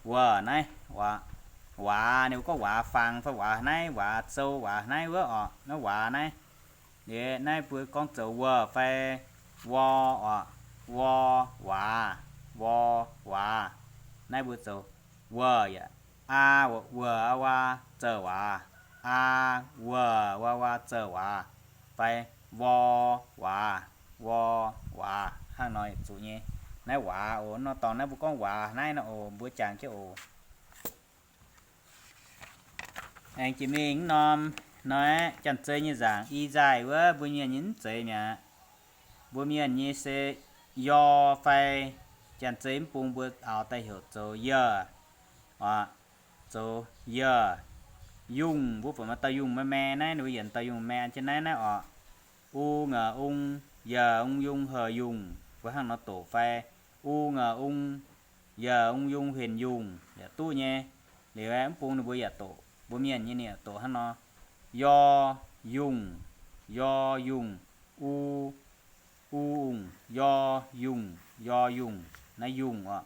wuov naaiv, waax, ninh mbuo gorngv waax fangx fai waax naaiv, waax sou waax naaiv wuov oc. Naaiv waax naaiv, liuz naaiv mbuo gorngv zoux wuov fai wor oc, wor waax, wor waax. Naaiv mbuo zoux wuov yaac aa, wuov aa waa zouv waax, aa, wuov aa waa zouv waax, fai wor waax, wor waax, hnangv nor yietc zuqc nyei. Naaiv waax oc, nor dorngx naaiv mbuo gorngv waax naaiv nor oc, mbuo jangx jienv oc. Aengx jiex mingh mv norm nor aeqv, Janx-Zei nyei nzaangc i nzaaih wuov mbuo mienh nyei mv zeiz mi'aqv. Mbuo mienh nyei se yor fai Janx-Zei mv bung mbuo aaux daaih heuc zoux yie oc, zoux yie. Yungh, mbuo buatc maaih dauh yungh mae mae naaiv, ninh mbuo yienc dauh yungh mae jienv naaiv naaiv oc. U nga'ung, ya'ung yungh, hey'yungh, mbuo hnangv nor doqc fai u nga'ung, ya'ung yungh, huen yungh yaac duqv nyei. Liuz aeqv, mv bung ninh mbuo yaac doqc, mbuo mienh nyei ninh yaac doqc hnangv nor. Yor yungh, yor yungh, u, u ungh, yor yungh, yor yungh, naaiv yungh oc.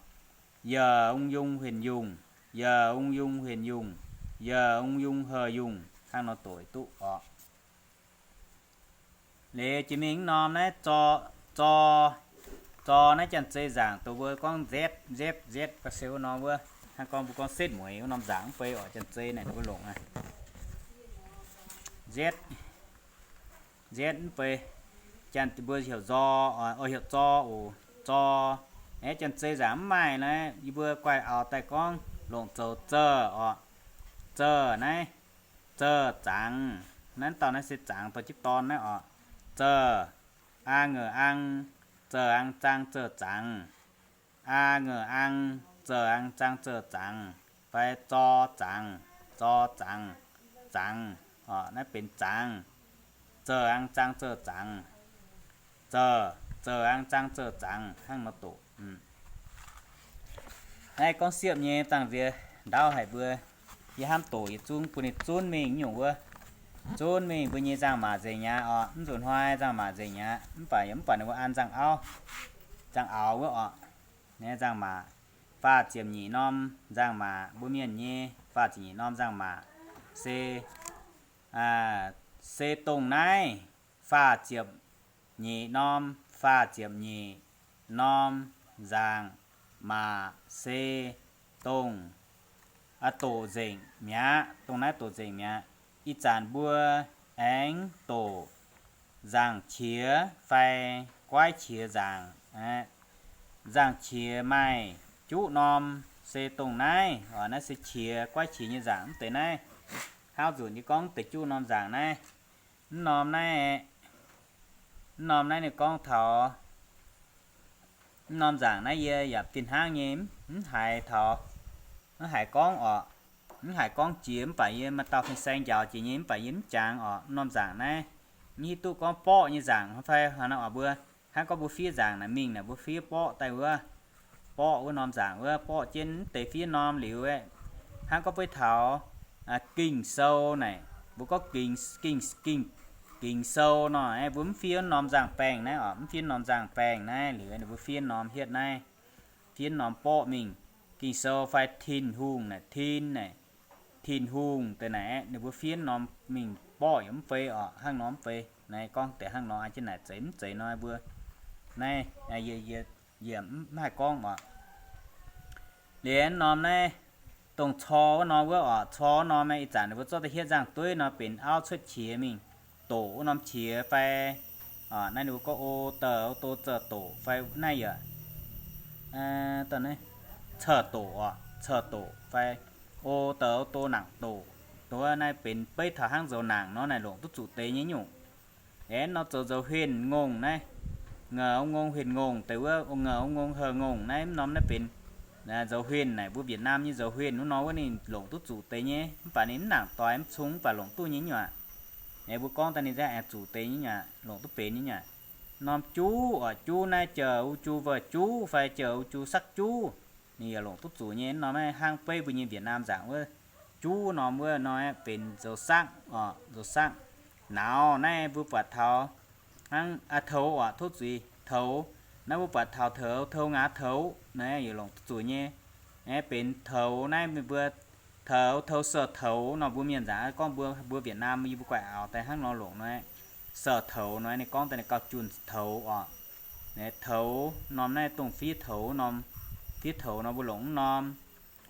Ya'ung yungh, huen yungh, ya'ung yungh, huen yungh, ya'ung yungh, hey'yungh, hnangv nor doqc duqv oc. Liuz jiex mingh mv norm naaiv zor, zor, zor naaiv Janx-Zei nzaangc dongh mbuo gorngv nzetv, nzetv, nzetv ga'siou wuov norm wuov, hnangv gorngv mbuo gorngv setv mueiz wuov norm nzaangc mv bei oc, Janx-Zei naaic ninh mbuo longc aqv. Nzetv, nzetv mv bei, Janx mbuo heuc nzor, oix heuc zor oc, zor. Aeqv, Janx-Zei nzaangc mv maaih naaiv, yie mbuo guaih aaux daaih gorngv longc zoux zor oc. Zor naaiv, zor zangx. Naaiv dauh naaiv se zangx dorh jienv dorn naaiv oc. Zor, a ngeur ang, zor ang zang zor zangx. A ngeur ang, zor ang zang zor zangx. Fai zor zangx, zor zangx, zangx. Naaiv benx zangx. Zor ang zang zor zangx. Zor, zor ang zang zor zangx hnangv nor doqc. Naaiv gorngv siepv nyei, zaangc nziex ndaauv haic mbuo. Yie hnamv doqc yietc zungv bun ninh zunv mingh nyungc wuov. Zunv mingh mbuo nyei nzangc-maac nzengc mi'aqv oc. Mv nzunc hnoi nzangc-maac nzengc mi'aqv, mv baac yaac mv baac ninh mbuo an nzangc auv, nzangc-aaux wuov oc. Naaiv nzangc-maac faah ziepc nyeic norm nzangc-maac, mbuo mienh nyei faah ziepc nyeic norm nzangc-maac se, se dongh naaiv faah ziepc nyeic norm, faah ziepc nyeic norm nzangc-maac se dongh doqc nzengc mi'aqv. Dongh naaiv doqc nzengc mi'aqv. Ih zanc mbuo aengx doqc nzangc-qiex fai goiv-qiex nzaangc. Nzangc-qiex maaih juqv norm se dongh naaiv oc. Naaiv se qiex, goiv-qiex nyei nzaangc mv deix naaiv. Hnangv nzunc yie gorngv deix juqv norm nzaangc naaiv. Mv norm naaiv, mv norm naaiv ninh gorngv taux mv norm nzaangc naaiv yie yaac fih hnangv nyei mv haiz taux, mv haiz gorngv oc. Mv haiz gorngv jiex mv baac yie maaih dauh fin-saeng njaaux jiex nyei mv baac yie mv jangx oc. Mv norm nzaangc naaiv mv hiuv duqv gorngv borqv nyei nzaangc fai hnangv nor oc. Mbuo hnangv gorngv mbuo fiev nzaangc naaic mingh naaic mbuo fiev borqv daaih wuov, borqv wuov norm nzaangc wuov, borqv jienv mv deix fiev norm liuz aeqv, hnangv gorngv bueix taux Ging-Sou naaic, mbuo gorngv Ging, Ging, Ging, Ging-Sou nor, mbuo mv fiev norm nzangc-baengh naaiv oc, mv fiev norm nzangc-baengh naaiv liuz ninh mbuo fiev norm hietv naaiv, fiev norm borqv mingh. Ging-Sou fai Tin-Hungh naaic, Tin naaic, Tin-Hungh deix naaic, ninh mbuo fiev norm mingh borqv yaac mv fei oc, hnangv nor mv fei. Naaiv gorngv deix hnangv nor, jienv naaic zeiz mv zeiz nor mbuo naaiv, yie, yie mv haih gorngv oc. Liuz norm naaiv, dongh cor wuov norm wuov oc, cor wuov norm ih zanc ninh mbuo zorqv da'hietv nzangc-dueiv nor benx auv cuotv qiex mingh, doqc wuov norm qiex fai, naaiv ninh mbuo gorngv o, da'o, do, za'doqc fai naaiv yaac, da'naaiv, ca'doqc oc, ca'doqc fai o, da'o, do, nangc doqc. Wuov naaiv benx beiv taux hnangv nzoux nangc nor naaic longc duqv zuqc deix nyei nyungc. Aeqv, nor zoux nzoux huenh ngongh naaiv, nga'ongh ngongh huenh ngongh, deix wuov nga'ongh ngongh heuc ngongh naaiv, mv norm naaiv benx nzoux huenh naaic, mbuo Việt Nam nyei nzoux huenh wuov nor wuov ninh longc duqv zuqc deix nyei, mv baac ninh mv nangc doix mv cung, mv baac longc duqv nyei nyungc aqv. Aeqv, mbuo gorngv daaih ninh za'gengh zuqc deix nyei nyungc aqv, longc duqv benx nyei nyungc aqv. Norm juv oc, juv naaiv jauv-u juv, juv fai jauv-u juv, sakv juv, ninh yaac longc duqv zuqc nyei. Norm naaiv hnangv beiv mbuo nyei Việt Nam nzaangc wuov juv norm wuov nor benx nzoux sakv oc, nzoux sakv. Nauz naaiv mbuo buatc taux hnangv aa, toux oc, tov zuiz, toux. Naaiv mbuo buatc taux toux, toux ngaax toux naaiv yaac longc duqv zuqc nyei. Aeqv, benx toux naaiv mbuo toux, toux 社头 nor, mbuo mienh nzaangc gorngv mbuo, mbuo Việt Nam yie mbuo guaix auv daaih hnangv nor longc nor, 社头 nor ninh gorngv daaih ninh gauh junh toux oc. Toux norm naaiv dongh fiev toux norm, fiev toux nor mbuo longc mv norm.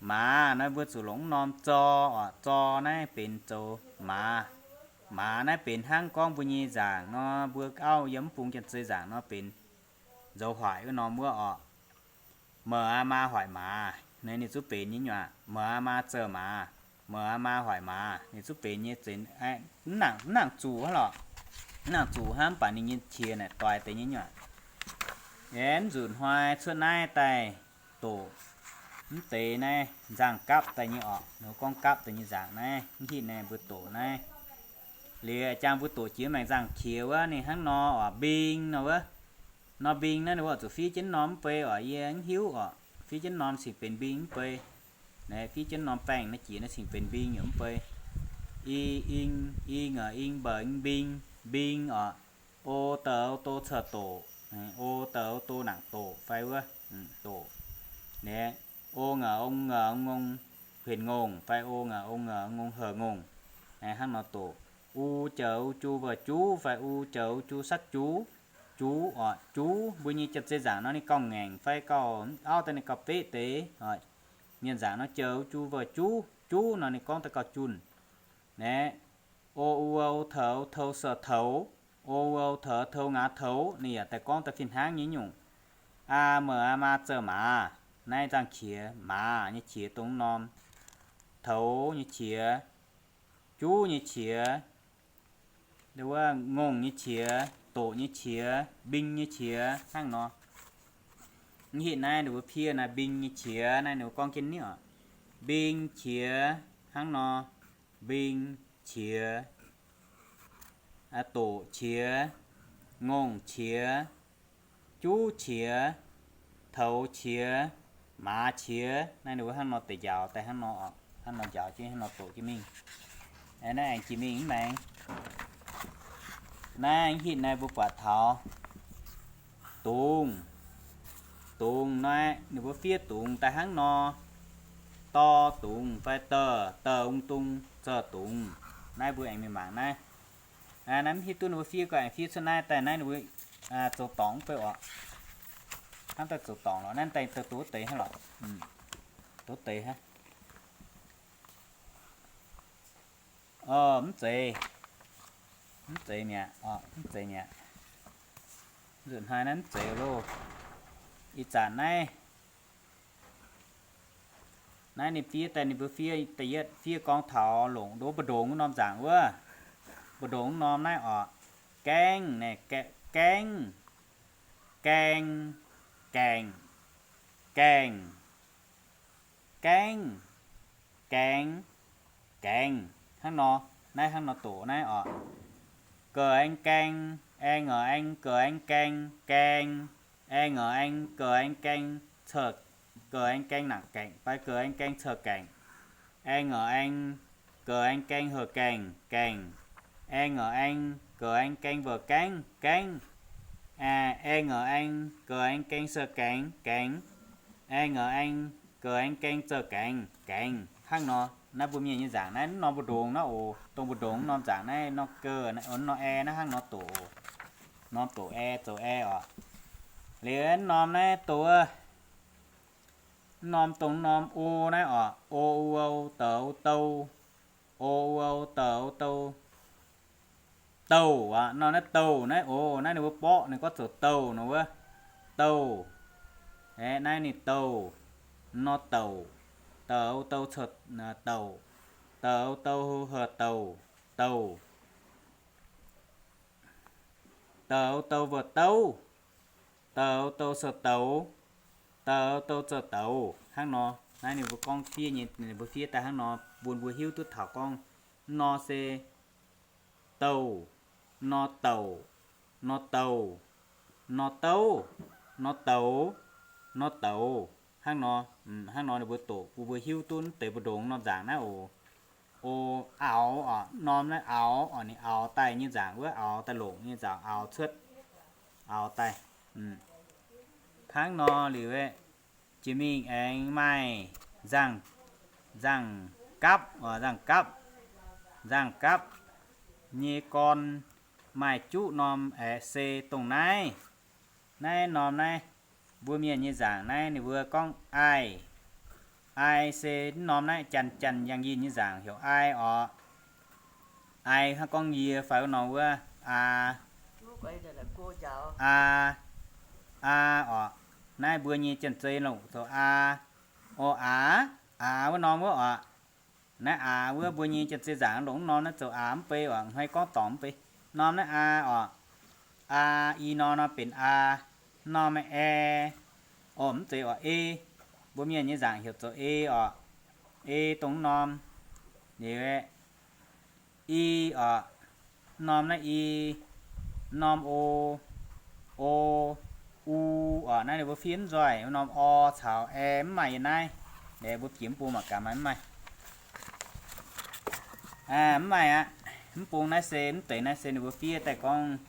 Maaz naaiv mbuo zuqc longc mv norm. Zor oc, zor naaiv benx zoux maaz. Maaz naaiv benx hnangv gorngv mbuo nyei nzaangc nor, mbuo auv yiem mv bung janx-zei nzaangc nor benx nzoux hoic wuov norm wuov oc. เหม่ออามา hoic maaz, ninh zuqc benx nyei nyungc aqv. เหม่ออามา zoux maaz, เหม่ออามา hoic maaz, ninh zuqc benx nyei. Zenx mv nangc zuqc hnangv lorqc, mv nangc zuqc hnangv, mv baac ninh nyei qiex naaic doix deix nyei nyungc aqv. Aeqv, mv nzunc hnoi cuotv naaiv daaih doqc mv deix naaiv nzangc gapv daaih nyei oc. Ninh gorngv gapv daaih nyei nzaangc naaiv, mv hitv naaiv mbuo doqc naaiv. Liuz jangx mbuo doqc jiex maengc nzangc qiex wuov ninh hnangv nor oc, mbing nor wuov. Nor mbing naaiv ninh mbuo zuqc fiev jienv norm mv bei oc, yie mv hiuv oc. Fiev jienv norm cingx benx mbing mv bei. Naaiv fiev jienv norm baengh naaiv jiex naaiv cingx benx mbing yaac mv bei. I, ing, i nga'ong ing, mbaeng'ing, mbing, mbing oc. O, dou, do, cou, doqc. O, dou, do, nangc doqc fai wuov, doqc. Naaiv o nga'ong, nga'ong, ngong, huenc ngongh fai o nga'ong, nga'ong, ngong, heuc ngongh. Hnangv nor doqc. U, jauv-u, juv, wuov juv fai u, jauv-u, juv, sakv juv. Juv oc, juv. Mbuo nyei janx-zei nzaangc nor ninh gauh ngaengc fai gauh auv daaih ninh gauh beqv deix. Mienh nzaangc nor jauv-u, juv, wuov juv, juv nor ninh gorngv daaih gauh junh. Naaiv o, u, ou, toux, tou, 社头, o, u, ou, toux, tou, ngaax toux, ninh yaac daaih gorngv daaih fih hnangv nyei nyungc. A, เหม่ออามา zoux maaz. Naaiv nzangc qiex, maaz nyei qiex dongh norm, toux nyei qiex, juv nyei qiex, wuov ngongh nyei qiex, doqc nyei qiex, mbing nyei qiex hnangv nor. Mv hitv naaiv ninh mbuo piev naaiv mbing nyei qiex naaiv ninh mbuo gorngv jienv niv oc. Mbing qiex hnangv nor, mbing qiex, doqc qiex, ngongh qiex, juv qiex, toux qiex, maaz qiex. Naaiv ninh mbuo hnangv nor deix njaaux daaih hnangv nor, hnangv nor njaaux jienv hnangv nor doqc jienv mingh. Naaiv aengx jiex mingh mv maengx. Naaiv hitv naaiv mbuo buatc taux dungz. Dungz naaiv ninh mbuo fiev dungz daaih hnangv nor, dor dungz fai dou, dou ung dung, zoux dungz. Naaiv mbuo aengx mingh mangc naaiv. Naaiv mv hiuv duqv ninh mbuo fiev gorngv aengx fiev cuotv naaiv daaih naaiv ninh mbuo zoux dorngc mv bei oc. Hnangv daaih zoux dorngc lorqc, naaiv daaih dov deix hnangv lorqc. Dov deix hnangv. Mv zeiz, mv zeiz mi'aqv, mv zeiz mi'aqv. Nzunc hnoi naaiv mv zeiz loh. Ih zanc naaiv, naaiv ninh fiev daaih ninh mbuo fiev da'yietv fiev gorngv taux longc nduov mbu'ndongx wuov norm nzaangc wuov. Mbu'ndongx wuov norm naaiv oc. Gaengv, gaengv, gaeng, gaengc, gaengh, gaengv, gaengx, gaengx, hnangv nor. Naaiv hnangv nor doqc naaiv oc. Ga'aeng gaeng, aeng, aeng, ga'aeng gaeng, gaeng, aeng, aeng, ga'aeng gaeng, cou, ga'aeng gaeng nangc gaengc fai ga'aeng gaeng cou gaengc. Aeng, aeng, ga'aeng gaeng heuc gaengc, gaengc. Aeng, aeng, ga'aeng gaeng bouc gaengv, gaengv. Aeng, aeng, ga'aeng gaeng cou gaengc, gaengc. Aeng, aeng, ga'aeng gaeng cou gaengc, gaengc. Hnangv nor, naaiv mbuo mienh nyei nzaangc naaiv mv norm mbu'ndongx naaiv oc. Dongh mbu'ndongx mv norm nzaangc naaiv norm ga'aeng, norm ae naaiv hnangv nor doqc oc. Norm doqc ae, zoux ae oc. Liuz mv norm naaiv doqc, mv norm dongh mv norm o naaiv oc. O, u, ou, dou, dou. O, u, ou, dou, dou. Douh aqv. Nor naaiv douh naaiv oc, naaiv ninh mbuo borqv ninh gorngv zoux douh nor wuov. Douh. Aeqv, naaiv ninh douh. Nor douc. Douh, dou, cou, douc. Douz, dou, heuh, douh, douh. Douz, dou, vuoz, douv. Douz, dou, sou, douz. Douz, dou, zoux, douz. Hnangv nor. Naaiv ninh mbuo gorngv fiev nyei, ninh mbuo fiev daaih hnangv nor bun mbuo hiuv duqv taux gorngv nor se douh, nor douc, nor douh, nor douv, nor douz, nor douz. Hnangv nor, hnangv nor ninh mbuo doqc bun mbuo hiuv duqv deix mbu'ndongx norm nzaangc naaiv oc. O, aux oc, norm naaiv aux oc, ninh aux daaih nyei nzaangc wuov, aux daaih longc nyei nzaangc, aux cuotv, aux daaih. Hnangv nor liuz, jiex mingh aengx maaih nzaangc, nzaangc gapv oc, nzaangc gapv, nzaangc gapv nyei gorn maaih juqv norm aeqv, se dongh naaiv. Naaiv norm naaiv, mbuo mienh nyei nzaangc naaiv ninh mbuo gorngv ai. Ai se mv norm naaiv janx, janx yangh yinh nyei nzaangc heuc ai oc. Ai hnangv gorngv yie fai wuov norm wuov, aa, aa, aa oc. Naaiv mbuo nyei janx-zei longc zoux aa, o, aa, aa wuov norm wuov oc. Naaiv aa wuov mbuo nyei janx-zei nzaangc longc mv norm naaiv zoux aa mv bei oc, hnoi gorngv dorngc mv bei. Norm naaiv aa oc. Aa, i norm nor benx aa. Norm e, o, mv zeiz oc, e. Mbuo mienh nyei nzaangc heuc zoux e oc. E dongh mv norm. Liuz, i oc. Mv norm naaiv i, mv norm o, o, u oc. Naaiv ninh mbuo fiev mv nzoih. Mv norm o caux e mv maaih yiem naaiv. Liuz mbuo jiex mv bung mangc gaax maaih mv maaih. Mv maaih aqv. Mv bung naaiv se, mv deix naaiv se ninh mbuo fiev daaih gorngv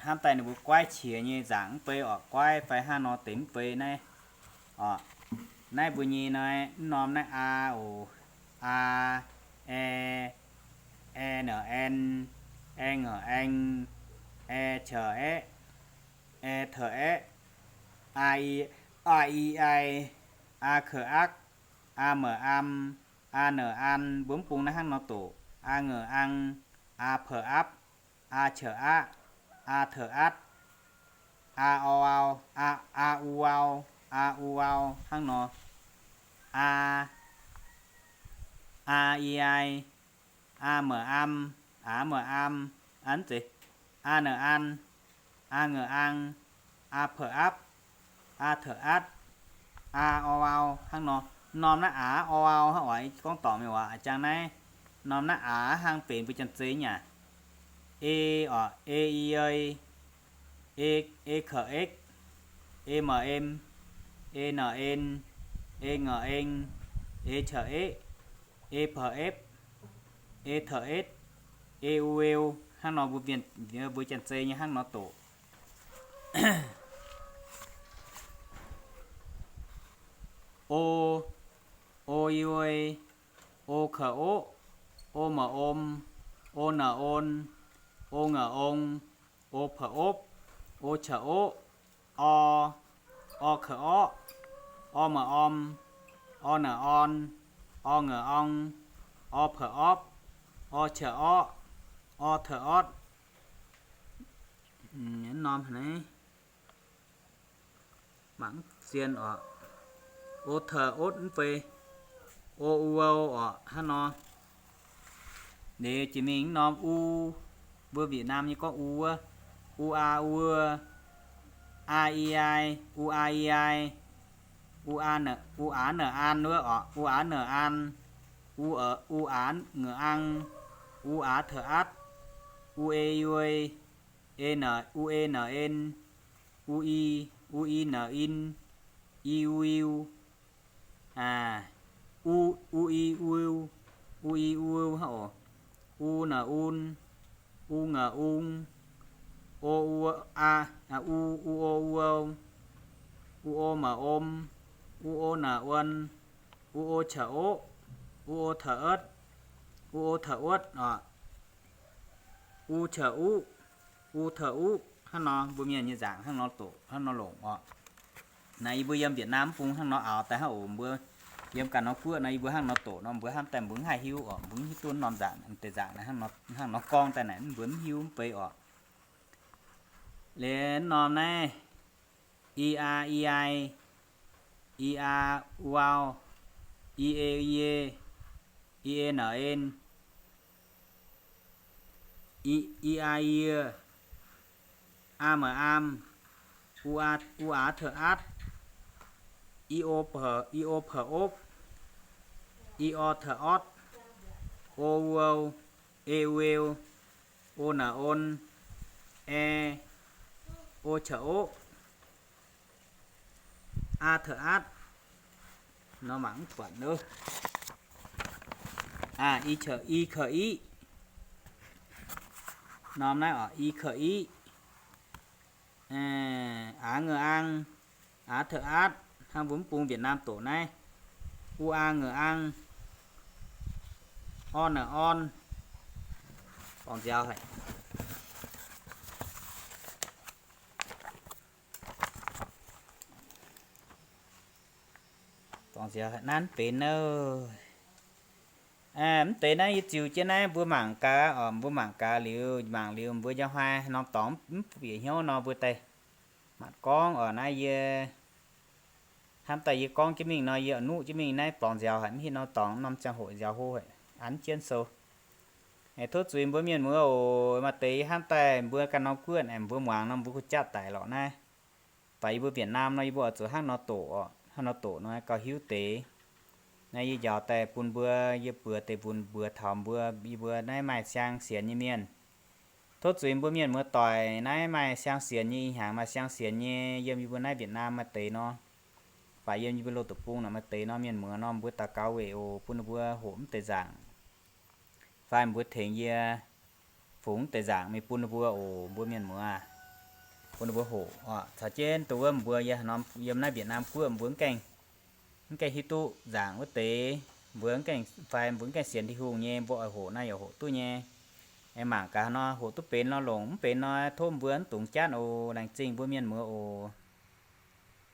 hnamv daaih ninh mbuo guaiv qiex nyei nzaangc mv bei oc, guaiv fai hnangv nor deix mv bei naaiv oc. Naaiv mbuo nyei naaiv mv norm naaiv aa oc, aa, ae, ae nor en, ae ngor aeng, ae caux aeqv, ae taux aeqv, aa i, aa i ai, aa kaux aqv, aa mor am, aa nor an, mbuo mv bung naaiv hnangv nor doqc, aa ngor ang, aa paux apv, aa caux aqv, aa taux atv, aa o au, aa u au, aa u au, hnangv nor. Aa, aa i ai, aa mor am, aa mor am, an zeiz, aa nor an, aa ngor ang, aa paux apv, aa taux atv, aa o au, hnangv nor. Norm naaiv aa o au hnangv oc, gorngv dorngc mingh oc, a'jang naaiv. Norm naaiv aa hnangv benx mbuo janx-zei nyei aqv. E oc, e i ei, e, e kaux ekv, e mor em, e nor en, e ngor eng, e caux eqv, e paux epv, e taux etv, e u eu, hnangv nor mbuo mienh, mbuo janx-zei nyei hnangv nor doqc. O, o i oi, o kaux oqv, o mor om, o nor on, o ngor ong, o paux opv, o caux oqv, o, o kaux orqv, o mor om, o nor on, o ngor ong, o paux opv, o caux orqv, o taux otv. Norm haaix mangc zien oc. O taux otv mv bei, o u o oc, hnangv nor. Liuz jiex mingh norm u, mbuo Việt Nam nyei gorngv u wuov, u a ua, a i ai, u a i ai, u a nor an wuov oc, u a nor an, u, u a ngor ang, u a taux atv, u e i ue, e nor, u e nor en, u i, u i nor in, i u iu, u, u i u, u i u hnangv oc. U nor un, u ngor ung, o u a, u, u o u, u o mor om, u o nor on, u o caux oqv, u o taux otv, u o taux otv oc. U caux uqv, u taux uqv, hnangv nor mbuo mienh nyei nzaangc hnangv nor doqc, hnangv nor longc oc. Naaiv yie mbuo yiem Việt Nam mv bung hnangv nor aaux daaih hnangv oc, mbuo yiem ganh norm guoqv nor yie mbuo hnangv nor doqc nor mbuo hnamv daaih mbuo mv haih hiuv oc, mbuo mv hiuv duqv norm nzaangc, deix nzaangc naaiv hnangv nor gorngv daaih naaic mbuo mv hiuv mv bei oc. Liuz norm naaiv, i a i ai, i a u au, i e i e, i e naanc en, i, i a yie, a maaih aam, u a, u aa teu atv, i o, i o paav opv, i o teu otv, o uou, e ueu, o naanc on, ae, o caux oqv, a teu atv. Nor mangc mv buatc nor. I, i keu iqv. Norm naaiv oc, i keu iqv. Aa ngeu ang, aa teu atv, hnangv mbuo mv bung Việt Nam doqc naaiv. U a ngeu ang, on naanc on. Dorngx nziaaux haic. Dorngx nziaaux haic, nanv benx naaiv. Mv deix naaiv yie ziux jienv naaiv mbuo mangc gaax oc, mbuo mangc gaax liuz, mangc liuz mbuo njang hnoi norm dorngx mv bieqc hnyouv nor mbuo daaih matc gorngv oc. Naaiv yie hnamv daaih yie gorngv jienv mingh nor, yie nuqv jienv mingh naaiv dorngx nziaaux haic, mv hitv norm dorngx norm ziangh hoc nziaaux hlo haic, an jienv sou. Tov zuiz mbuo mienh muoz oc. Maaih deix yie hnamv daaih mbuo ganh norm guoqv aengx mbuo muangx nor mbuo kuh jatv daic lorqc naaiv. Baac yie mbuo Việt Nam nor yie mbuo oix zuqc hnangv nor doqc oc, hnangv nor doqc nor gauh hiuv deix. Naaiv yie njaaux daaih bun mbuo, yie buoz deix bun mbuox taux mbuo, yie mbuo naaiv maaih siang sienx nyei mienh. Tov zuiz mbuo mienh muoz-doic naaiv maaih siang sienx nyei, ih hnyangx maaih siang sienx nyei yiem yie mbuo naaiv Việt Nam maaih deix nor, baac yiem yie mbuo Loz-Deic-Bung naaic maaih deix nor, mienh muoz nor mbuo daux gaux weic oc, bun ninh mbuo hoqc mv deix nzaangc, fai mbuo tengx yie fungx mv deix nzaangc mingh bun ninh mbuo oc, mbuo mienh muoz. Bun ninh mbuo hoqc oc. Caux jienv dongh wuov mbuo yiem naaiv Việt Nam guoqv mbuo mv gaengh, mv gaengh hiuv duqv nzaangc wuov deix, mbuo mv gaengh, fai mbuo mv gaengh sienx Tin-Hungh nyei, mbuo oix hoqc naaiv yaac hoqc duqv nyei. Aengx mangc gaax nor hoqc duqv benx nor longc, mv benx nor tov mbuo mv dungx jatv oc. Laengz zingh mbuo mienh muoz oc.